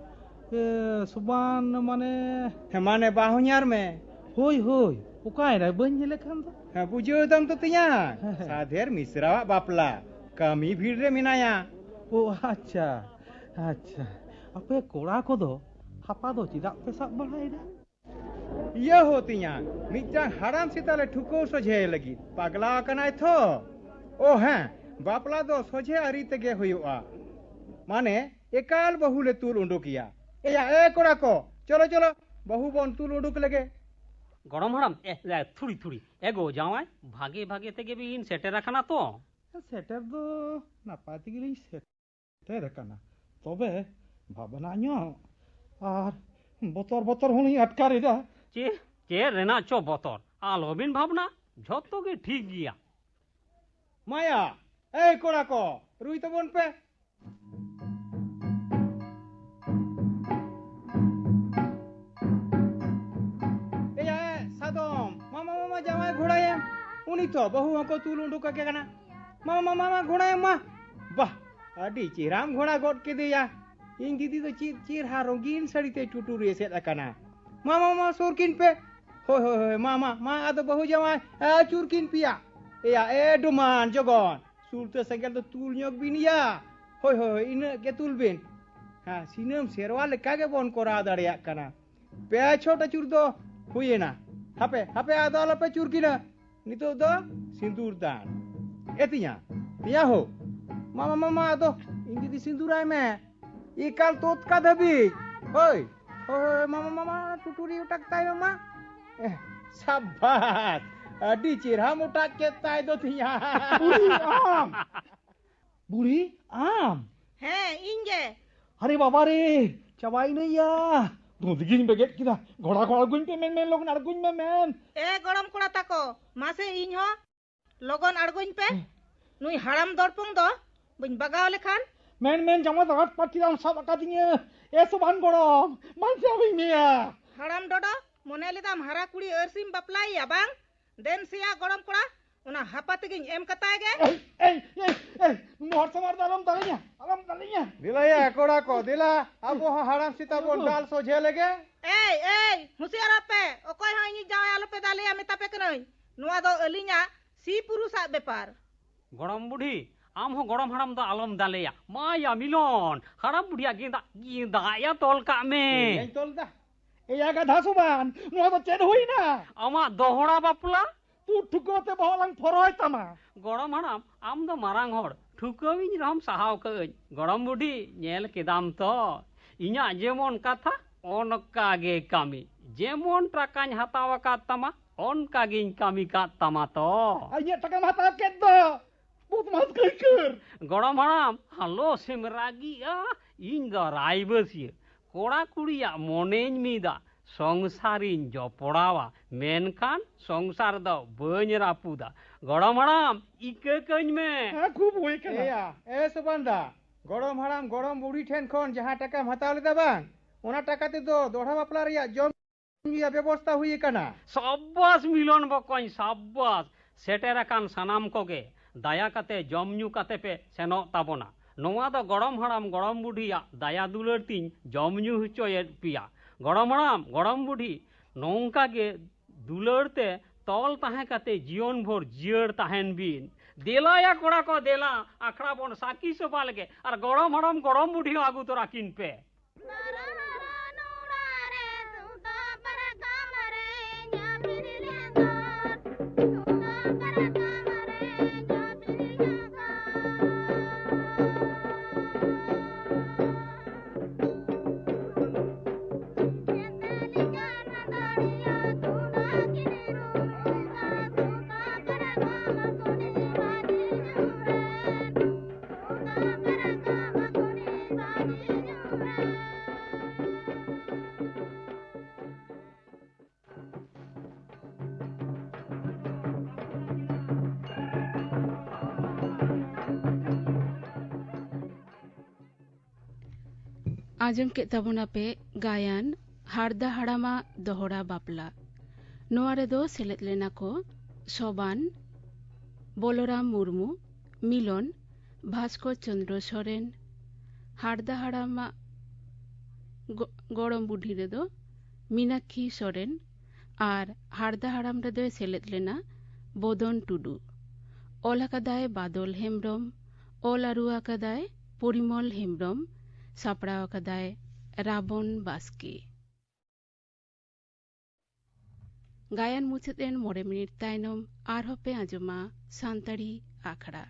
ᱮ, ᱥᱚᱵᱟᱱ ᱢᱟᱱᱮ? ᱦᱮᱸ, ᱢᱟᱱᱮ ᱵᱟᱦᱚᱧᱟᱨ ᱢᱮ᱾ ᱦᱳᱭ, ᱦᱳᱭ᱾ ᱚᱠᱟᱭᱮᱱᱟᱭ? ᱵᱟᱹᱧ ᱧᱮᱞᱮ ᱠᱟᱱ ᱫᱚ᱾ ᱦᱮᱸ, ᱵᱩᱡᱷᱟᱹᱣ ᱫᱟᱢ ᱛᱚ ᱛᱤᱧᱟ᱾ ᱦᱮᱸ, ᱦᱮᱸ᱾ ᱥᱟᱫᱷᱮᱨ ᱢᱤᱥᱨᱟᱣᱟᱜ ᱵᱟᱯᱞᱟ᱾ ᱠᱟᱹᱢᱤ ᱵᱷᱤᱲ ᱨᱮ ᱢᱮᱱᱟᱭᱟ᱾ ᱳ, ᱟᱪᱪᱷᱟ, ᱟᱪᱪᱷᱟ᱾ ᱟᱯᱮ ᱠᱚᱲᱟ ᱠᱚᱫᱚ ᱦᱟᱯᱟ ᱫᱚ ᱪᱮᱫᱟᱜ ᱯᱮ ᱥᱟᱵ ᱵᱟᱲᱟᱭᱮᱫᱟ? ᱤᱭᱟᱹ ᱦᱳ ᱛᱤᱧᱟ, ᱢᱤᱫᱴᱟᱝ ᱦᱟᱲᱟᱢ ᱥᱮᱛᱟ ᱞᱮ ᱴᱷᱩᱠᱟᱹᱣ ᱥᱚᱡᱷᱮ ᱞᱟᱹᱜᱤᱫ᱾ ᱯᱟᱜᱽᱞᱟ ᱟᱠᱟᱱᱟᱭ ᱛᱷᱚ᱾ ᱳ ᱦᱮᱸ, ᱵᱟᱯᱞᱟ ᱫᱚ ᱥᱚᱡᱷᱮ ᱟᱹᱨᱤ ᱛᱮᱜᱮ ᱦᱩᱭᱩᱜᱼᱟ᱾ ᱢᱟᱱᱮ, ᱮᱠᱟᱞ ᱵᱟᱹᱦᱩ ᱞᱮ ᱛᱩᱞ ᱩᱰᱩᱠᱮᱭᱟ᱾ ᱮᱭᱟ, ᱮ ᱠᱚᱲᱟ ᱠᱚ, ᱪᱚᱞᱚ, ᱪᱚᱞᱚ, ᱵᱟᱹᱦᱩ ᱵᱚᱱ ᱛᱩᱞ ᱩᱰᱩᱠ ᱞᱮᱜᱮ᱾ ᱜᱚᱲᱚᱢ ᱦᱟᱲᱟᱢ, ᱮ, ᱮ, ᱛᱷᱩᱲᱤ, ᱛᱷᱩᱲᱤ᱾ ᱮ ᱜᱚ ᱡᱟᱶᱟᱭ, ᱵᱷᱟᱜᱮ ᱵᱷᱟᱜᱮ ᱛᱮᱜᱮ ᱵᱤᱱ ᱥᱮᱴᱮᱨ ᱟᱠᱟᱱᱟ ᱛᱚ? ᱥᱮᱴᱮᱨ ᱫᱚ ᱱᱟᱯᱟᱭ ᱛᱮᱜᱮ ᱞᱤᱧ ᱥᱮᱴᱮᱨ ᱟᱠᱟᱱᱟ, ᱛᱚᱵᱮ ᱵᱷᱟᱵᱽᱱᱟ ᱧᱚᱜ ᱟᱨ ᱵᱚᱛᱚᱨ ᱵᱚᱛᱚᱨ ᱦᱚᱸᱞᱤᱧ ᱟᱴᱠᱟᱨ ᱮᱫᱟ᱾ ᱪᱮ-, ᱪᱮᱫ ᱨᱮᱱᱟᱜ ᱪᱚ ᱵᱚᱛᱚᱨ, ᱟᱞᱚᱵᱤᱱ ᱵᱷᱟᱵᱽᱱᱟ, ᱡᱷᱚᱛᱚ ᱜᱮ ᱴᱷᱤᱠ ᱜᱮᱭᱟ᱾ ᱢᱟᱭᱟ, ᱮᱭ ᱠᱚᱲᱟ ᱠᱚ, ᱨᱩᱭ ᱛᱟᱵᱚᱱ ᱯᱮ᱾ ᱮᱭᱟ, ᱮ, ᱥᱟᱫᱚᱢ, ᱢᱟᱢᱟ, ᱢᱟᱢᱟ, ᱡᱟᱶᱟᱭ ᱜᱷᱚᱲᱟᱭᱮᱢ᱾ ᱩᱱᱤ ᱛᱚ ᱵᱟᱹᱦᱩ ᱦᱚᱸᱠᱚ ᱛᱩᱞ ᱩᱰᱩᱠ ᱟᱠᱮ ᱠᱟᱱᱟ᱾ ᱢᱟᱢᱟ, ᱢᱟᱢᱟ, ᱢᱟᱢᱟ, ᱜᱷᱚᱲᱟᱭᱮᱢ ᱢᱟ᱾ ᱵᱟᱦ, ᱟᱹᱰᱤ ᱪᱮᱦᱨᱟᱢ ᱜᱷᱚᱲᱟ ᱜᱚᱫ ᱠᱮᱫᱮᱭᱟ᱾ ᱤᱧ ᱫᱤᱫᱤ ᱫᱚ ᱪᱮᱫ ᱪᱮᱦᱨᱟ ᱨᱚᱝᱜᱤᱱ ᱥᱟᱹᱲᱤ ᱛᱮᱭ ᱴᱩᱴᱩᱨᱤ ᱮᱥᱮᱫ ᱟᱠᱟᱱᱟ᱾ ᱢᱟᱢᱟ, ᱢᱟᱢᱟ, ᱥᱩᱨ ᱠᱤᱱ ᱯᱮ᱾ ᱦᱳᱭ, ᱦᱳᱭ, ᱦᱳᱭ, ᱢᱟ, ᱢᱟ, ᱢᱟ, ᱟᱫᱚ ᱵᱟᱹᱦᱩ ᱡᱟᱶᱟᱭ, ᱟᱹᱪᱩᱨ ᱠᱤᱱ ᱯᱮᱭᱟ᱾ ᱮᱭᱟ, ᱮ ᱰᱚᱢᱟᱱ ᱡᱚᱜᱚᱱ, ᱥᱩᱨ ᱛᱮ ᱥᱮᱸᱜᱮᱞ ᱫᱚ ᱛᱩᱞ ᱧᱚᱜ ᱵᱤᱱ ᱭᱟ᱾ ᱦᱳᱭ, ᱦᱳᱭ, ᱦᱳᱭ, ᱤᱱᱟᱹᱜ ᱜᱮ ᱛᱩᱞ ᱵᱤᱱ᱾ ᱦᱮᱸ, ᱥᱤᱱᱟᱹᱢ ᱥᱮᱨᱣᱟ ᱞᱮᱠᱟ ᱜᱮᱵᱚᱱ ᱠᱚᱨᱟᱣ ᱫᱟᱲᱮᱭᱟᱜ ᱠᱟᱱᱟ᱾ ᱯᱮ ᱪᱷᱚᱴ ᱟᱹᱪᱩᱨ ᱫᱚ ᱦᱩᱭᱮᱱᱟ᱾ ᱦᱟᱯᱮ, ᱦᱟᱯᱮ, ᱟᱫᱚ ᱟᱞᱚᱯᱮ ᱟᱹᱪᱩᱨ ᱠᱤᱱᱟ᱾ ᱱᱤᱛᱚᱜ ᱫᱚ ᱥᱤᱸᱫᱩᱨ ᱫᱟᱱ᱾ ᱮ ᱛᱤᱧᱟ, ᱛᱤᱧᱟ ᱦᱳ᱾ ᱢᱟ, ᱢᱟ, ᱢᱟ, ᱢᱟ, ᱟᱫᱚ ᱤᱧ ᱡᱩᱫᱤ ᱥᱤᱸᱫᱩᱨᱟᱭ ᱢᱮ᱾ ᱮᱠᱟᱞ ᱛᱚᱛᱠᱟ ᱫᱷᱟᱹᱵᱤᱡ᱾ ᱦᱳᱭ, ᱦᱳᱭ, ᱦᱳᱭ, ᱢᱟᱢᱟ, ᱢᱟᱢᱟ, ᱴᱩᱴᱩᱨᱤ ᱚᱴᱟᱠ ᱛᱟᱭ ᱢᱮ, ᱢᱟ᱾ ᱮ, ᱥᱟᱵᱟᱥ, ᱟᱹᱰᱤ ᱪᱮᱦᱨᱟᱢ ᱚᱴᱟᱠ ᱠᱮᱫ ᱛᱟᱭ ᱫᱚ ᱛᱤᱧᱟ᱾ ᱵᱩᱲᱦᱤ, ᱟᱢ? ᱵᱩᱲᱦᱤ, ᱟᱢ? ᱦᱮᱸ, ᱤᱧ ᱜᱮ᱾ ᱟᱨᱮ ᱵᱟᱵᱟ ᱨᱮ, ᱪᱟᱵᱟᱭᱮᱱᱟᱹᱧ ᱭᱟ᱾ ᱫᱩᱸᱫᱽ ᱜᱤᱧ ᱵᱮᱜᱮᱫ ᱠᱮᱫᱟ᱾ ᱜᱷᱚᱲᱟ ᱠᱚ ᱟᱬᱜᱚᱧ ᱯᱮ, ᱢᱮᱱ, ᱢᱮᱱ, ᱞᱚᱜᱚᱱ ᱟᱬᱜᱚᱧ ᱢᱮ, ᱢᱮᱱ᱾ ᱮ ᱜᱚᱲᱚᱢ ᱠᱚᱲᱟ ᱛᱟᱠᱚ, ᱢᱟᱥᱮ ᱤᱧ ᱦᱚᱸ ᱞᱚᱜᱚᱱ ᱟᱬᱜᱚᱧ ᱯᱮ᱾ ᱦᱮᱸ᱾ ᱱᱩᱭ ᱦᱟᱲᱟᱢ ᱫᱚᱲᱯᱚᱝ ᱫᱚ ᱵᱟᱹᱧ ᱵᱟᱜᱟᱣ ᱞᱮᱠᱷᱟᱱ? ᱢᱮᱱ, ᱢᱮᱱ, ᱡᱟᱢᱟ ᱫᱚ ᱦᱟᱴ ᱯᱟᱴ ᱠᱮᱫᱟᱢ, ᱥᱟᱵ ᱟᱠᱟᱫᱤᱧᱟᱹ᱾ ᱮ ᱥᱚᱵᱷᱟᱱ ᱜᱚᱲᱚᱢ, ᱢᱟᱧ ᱥᱟᱵ ᱤᱧ ᱢᱮᱭᱟ᱾ ᱦᱟᱲᱟᱢ ᱰᱚᱰᱚ, ᱢᱚᱱᱮ ᱞᱮᱫᱟᱢ ᱦᱟᱨᱟ ᱠᱩᱲᱤ ᱟᱹᱨᱥᱤᱢ ᱵᱟᱯᱞᱟᱭᱮᱭᱟ ᱵᱟᱝ? ᱫᱮᱱ ᱥᱮᱭᱟ ᱜᱚᱲᱚᱢ ᱠᱚᱲᱟ, ᱚᱱᱟ ᱦᱟᱯᱟ ᱛᱮᱜᱮᱧ ᱮᱢ ᱠᱟᱛᱟᱭ ᱜᱮ᱾ ᱮᱭ, ᱮᱭ, ᱮᱭ, ᱮᱭ, ᱱᱩᱱᱟᱹᱜ ᱦᱚᱲ ᱥᱟᱢᱟᱝ ᱨᱮᱫᱚ ᱟᱞᱚᱢ ᱫᱟᱞᱮᱧᱟ, ᱟᱞᱚᱢ ᱫᱟᱞᱮᱧᱟ᱾ ᱫᱮᱞᱟᱭᱟ ᱠᱚᱲᱟ ᱠᱚ, ᱫᱮᱞᱟ, ᱟᱵᱚ ᱦᱚᱸ ᱦᱟᱲᱟᱢ ᱥᱮᱛᱟ ᱵᱚᱱ ᱫᱟᱞ ᱥᱚᱡᱷᱮ ᱞᱮᱜᱮ᱾ ᱮᱭ, ᱮᱭ, ᱦᱩᱸᱥᱤᱭᱟᱨᱚᱜ ᱯᱮ, ᱚᱠᱚᱭ ᱦᱚᱸ ᱤᱧᱤᱡ ᱡᱟᱶᱟᱭ ᱟᱞᱚᱯᱮ ᱫᱟᱞᱮᱭᱟ, ᱢᱮᱛᱟ ᱯᱮ ᱠᱟᱹᱱᱟᱹᱧ᱾ ᱱᱚᱣᱟ ᱫᱚ ᱟᱹᱞᱤᱧᱟᱜ ᱥᱤ ᱯᱩᱨᱩᱥᱟᱜ ᱵᱮᱯᱟᱨ᱾ ᱜᱚᱲᱚᱢ ᱵᱩᱰᱷᱤ, ᱟᱢ ᱦᱚᱸ ᱜᱚᱲᱚᱢ ᱦᱟᱲᱟᱢ ᱫᱚ ᱟᱞᱚᱢ ᱫᱟᱞᱮᱭᱟ᱾ ᱢᱟ ᱭᱟ ᱢᱤᱞᱚᱱ, ᱦᱟᱲᱟᱢ ᱵᱩᱰᱷᱤᱭᱟᱜ ᱜᱮᱸᱫᱟᱜ, ᱜᱮᱸᱫᱟᱜ ᱭᱟ ᱛᱚᱞ ᱠᱟᱜ ᱢᱮ᱾ ᱤᱧ ᱛᱚᱞ ᱫᱟ᱾ ᱮᱭᱟ ᱜᱟᱫᱷᱟ ᱥᱚᱵᱟᱱ, ᱱᱚᱣᱟ ᱫᱚ ᱪᱮᱫ ᱦᱩᱭᱱᱟ? ᱟᱢᱟᱜ ᱫᱚᱦᱲᱟ ᱵᱟᱯᱞᱟ? ᱛᱩ ᱴᱷᱩᱠᱟᱹᱣ ᱛᱮ ᱵᱚᱦᱚᱜ ᱞᱟᱝ ᱯᱷᱚᱨᱚᱭ ᱛᱟᱢᱟ᱾ ᱜᱚᱲᱚᱢ ᱦᱟᱲᱟᱢ, ᱟᱢ ᱫᱚ ᱢᱟᱨᱟᱝ ᱦᱚᱲ, ᱴᱷᱩᱠᱟᱹᱣᱤᱧ ᱨᱮᱦᱚᱸᱢ ᱥᱟᱦᱟᱣ ᱠᱟᱹᱧ᱾ ᱜᱚᱲᱚᱢ ᱵᱩᱰᱷᱤ, ᱧᱮᱞ ᱠᱮᱫᱟᱢ ᱛᱚ, ᱤᱧᱟᱹᱜ ᱡᱮᱢᱚᱱ ᱠᱟᱛᱷᱟ, ᱚᱱᱠᱟ ᱜᱮ ᱠᱟᱹᱢᱤ᱾ ᱡᱮᱢᱚᱱ ᱴᱟᱠᱟᱧ ᱦᱟᱛᱟᱣ ᱟᱠᱟᱫ ᱛᱟᱢᱟ, ᱚᱱᱠᱟ ᱜᱤᱧ ᱠᱟᱹᱢᱤ ᱠᱟᱫ ᱛᱟᱢᱟ ᱛᱚ᱾ ᱟᱨ ᱤᱧᱟᱹᱜ ᱴᱟᱠᱟᱢ ᱦᱟᱛᱟᱣ ᱠᱮᱫ ᱫᱚ, ᱵᱚᱫᱢᱟᱥ ᱠᱟᱹᱭᱠᱟᱹᱨ᱾ ᱜᱚᱲᱚᱢ ᱦᱟᱲᱟᱢ, ᱟᱞᱚ ᱥᱮᱢ ᱨᱟᱹᱜᱤᱜᱼᱟ᱾ ᱤᱧ ᱫᱚ ᱨᱟᱭᱵᱟᱹᱥᱤᱭᱟᱹ᱾ ᱠᱚᱲᱟ ᱠᱩᱲᱤᱭᱟᱜ ᱢᱚᱱᱮᱧ ᱢᱤᱫᱟ, ᱥᱚᱝᱥᱟᱨᱤᱧ ᱡᱚᱯᱲᱟᱣᱟ, ᱢᱮᱱᱠᱷᱟᱱ ᱥᱚᱝᱥᱟᱨ ᱫᱚ ᱵᱟᱹᱧ ᱨᱟᱹᱯᱩᱫᱟ᱾ ᱜᱚᱲᱚᱢ ᱦᱟᱲᱟᱢ, ᱤᱠᱟᱹ ᱠᱟᱹᱧ ᱢᱮ᱾ ᱦᱮᱸ, ᱠᱷᱩᱵ ᱦᱩᱭ ᱠᱟᱱᱟ᱾ ᱮᱭᱟ, ᱮ ᱥᱚᱵᱟᱱ ᱫᱟ, ᱜᱚᱲᱚᱢ ᱦᱟᱲᱟᱢ, ᱜᱚᱲᱚᱢ ᱵᱩᱲᱦᱤ ᱴᱷᱮᱱ ᱠᱷᱚᱱ ᱡᱟᱦᱟᱸ ᱴᱟᱠᱟᱢ ᱦᱟᱛᱟᱣ ᱞᱮᱫᱟ ᱵᱟᱝ, ᱚᱱᱟ ᱴᱟᱠᱟ ᱛᱮᱫᱚ ᱫᱚᱦᱲᱟ ᱵᱟᱯᱞᱟ ᱨᱮᱭᱟᱜ ᱡᱚᱢ ᱧᱩ ᱨᱮᱭᱟᱜ ᱵᱮᱵᱚᱥᱛᱟ ᱦᱩᱭ ᱟᱠᱟᱱᱟ᱾ ᱥᱟᱵᱟᱥ ᱢᱤᱞᱚᱱ ᱵᱚᱠᱚᱧ, ᱥᱟᱵᱟᱥ᱾ ᱥᱮᱴᱮᱨ ᱟᱠᱟᱱ ᱥᱟᱱᱟᱢ ᱠᱚᱜᱮ ᱫᱟᱭᱟ ᱠᱟᱛᱮ ᱡᱚᱢ ᱧᱩ ᱠᱟᱛᱮ ᱯᱮ ᱥᱮᱱᱚᱜ ᱛᱟᱵᱚᱱᱟ᱾ ᱱᱚᱣᱟ ᱫᱚ ᱜᱚᱲᱚᱢ ᱦᱟᱲᱟᱢ ᱜᱚᱲᱚᱢ ᱵᱩᱰᱷᱤᱭᱟᱜ ᱫᱟᱭᱟ ᱫᱩᱞᱟᱹᱲ ᱛᱤᱧ ᱡᱚᱢ ᱧᱩ ᱦᱚᱪᱚᱭᱮᱫ ᱯᱮᱭᱟ᱾ ᱜᱚᱲᱚᱢ ᱦᱟᱲᱟᱢ ᱜᱚᱲᱚᱢ ᱵᱩᱰᱷᱤ, ᱱᱚᱝᱠᱟ ᱜᱮ ᱫᱩᱞᱟᱹᱲ ᱛᱮ ᱛᱚᱞ ᱛᱟᱦᱮᱸ ᱠᱟᱛᱮ ᱡᱤᱭᱚᱱ ᱵᱷᱳᱨ ᱡᱤᱭᱟᱹᱲ ᱛᱟᱦᱮᱱ ᱵᱤᱱ᱾ ᱫᱮᱞᱟᱭᱟ ᱠᱚᱲᱟ ᱠᱚ, ᱫᱮᱞᱟ, ᱟᱠᱷᱲᱟ ᱵᱚᱱ ᱥᱟᱹᱠᱷᱤ ᱥᱚᱵᱷᱟ ᱞᱮᱜᱮ᱾ ᱟᱨ ᱜᱚᱲᱚᱢ ᱦᱟᱲᱟᱢ ᱜᱚᱲᱚᱢ ᱵᱩᱰᱷᱤ ᱦᱚᱸ ᱟᱹᱜᱩ ᱛᱚᱨᱟ ᱠᱤᱱ ᱯᱮ᱾ ᱟᱸᱡᱚᱢ ᱠᱮᱫ ᱛᱟᱵᱚᱱᱟᱯᱮ ᱜᱟᱭᱟᱱ ᱦᱟᱲᱫᱟ ᱦᱟᱲᱟᱢᱟᱜ ᱫᱚᱦᱲᱟ ᱵᱟᱯᱞᱟ᱾ ᱱᱚᱣᱟ ᱨᱮᱫᱚ ᱥᱮᱞᱮᱫ ᱞᱮᱱᱟ ᱠᱚ ᱥᱚᱵᱟᱱ, ᱵᱚᱞᱚᱨᱟᱢ ᱢᱩᱨᱢᱩ, ᱢᱤᱞᱚᱱ, ᱵᱷᱟᱥᱠᱚᱨ ᱪᱚᱱᱫᱨᱚ ᱥᱚᱨᱮᱱ᱾ ᱦᱟᱲᱫᱟ ᱦᱟᱲᱟᱢᱟᱜ ᱜᱚ-, ᱜᱚᱲᱚᱢ ᱵᱩᱰᱷᱤ ᱨᱮᱫᱚ ᱢᱤᱱᱟᱠᱠᱷᱤ ᱥᱚᱨᱮᱱ ᱟᱨ ᱦᱟᱲᱫᱟ ᱦᱟᱲᱟᱢ ᱨᱮᱫᱚᱭ ᱥᱮᱞᱮᱫ ᱞᱮᱱᱟ ᱵᱚᱫᱚᱱ ᱴᱩᱰᱩ᱾ ᱚᱞ ᱟᱠᱟᱫᱟᱭ ᱵᱟᱫᱚᱞ ᱦᱮᱢᱵᱽᱨᱚᱢ, ᱚᱞ ᱟᱹᱨᱩ ᱟᱠᱟᱫᱟᱭ ᱯᱚᱨᱤᱢᱚᱞ ᱦᱮᱢᱵᱽᱨᱚᱢ, ᱥᱟᱯᱲᱟᱣ ᱟᱠᱟᱫᱟᱭ ᱨᱟᱵᱚᱱ ᱵᱟᱥᱠᱮ᱾ ᱜᱟᱭᱟᱱ ᱢᱩᱪᱟᱹᱫ ᱮᱱ ᱢᱚᱬᱮ ᱢᱤᱱᱤᱴ ᱛᱟᱭᱱᱚᱢ ᱟᱨᱦᱚᱸ ᱯᱮ ᱟᱸᱡᱚᱢᱟ ᱥᱟᱱᱛᱟᱲᱤ ᱟᱠᱷᱲᱟ᱾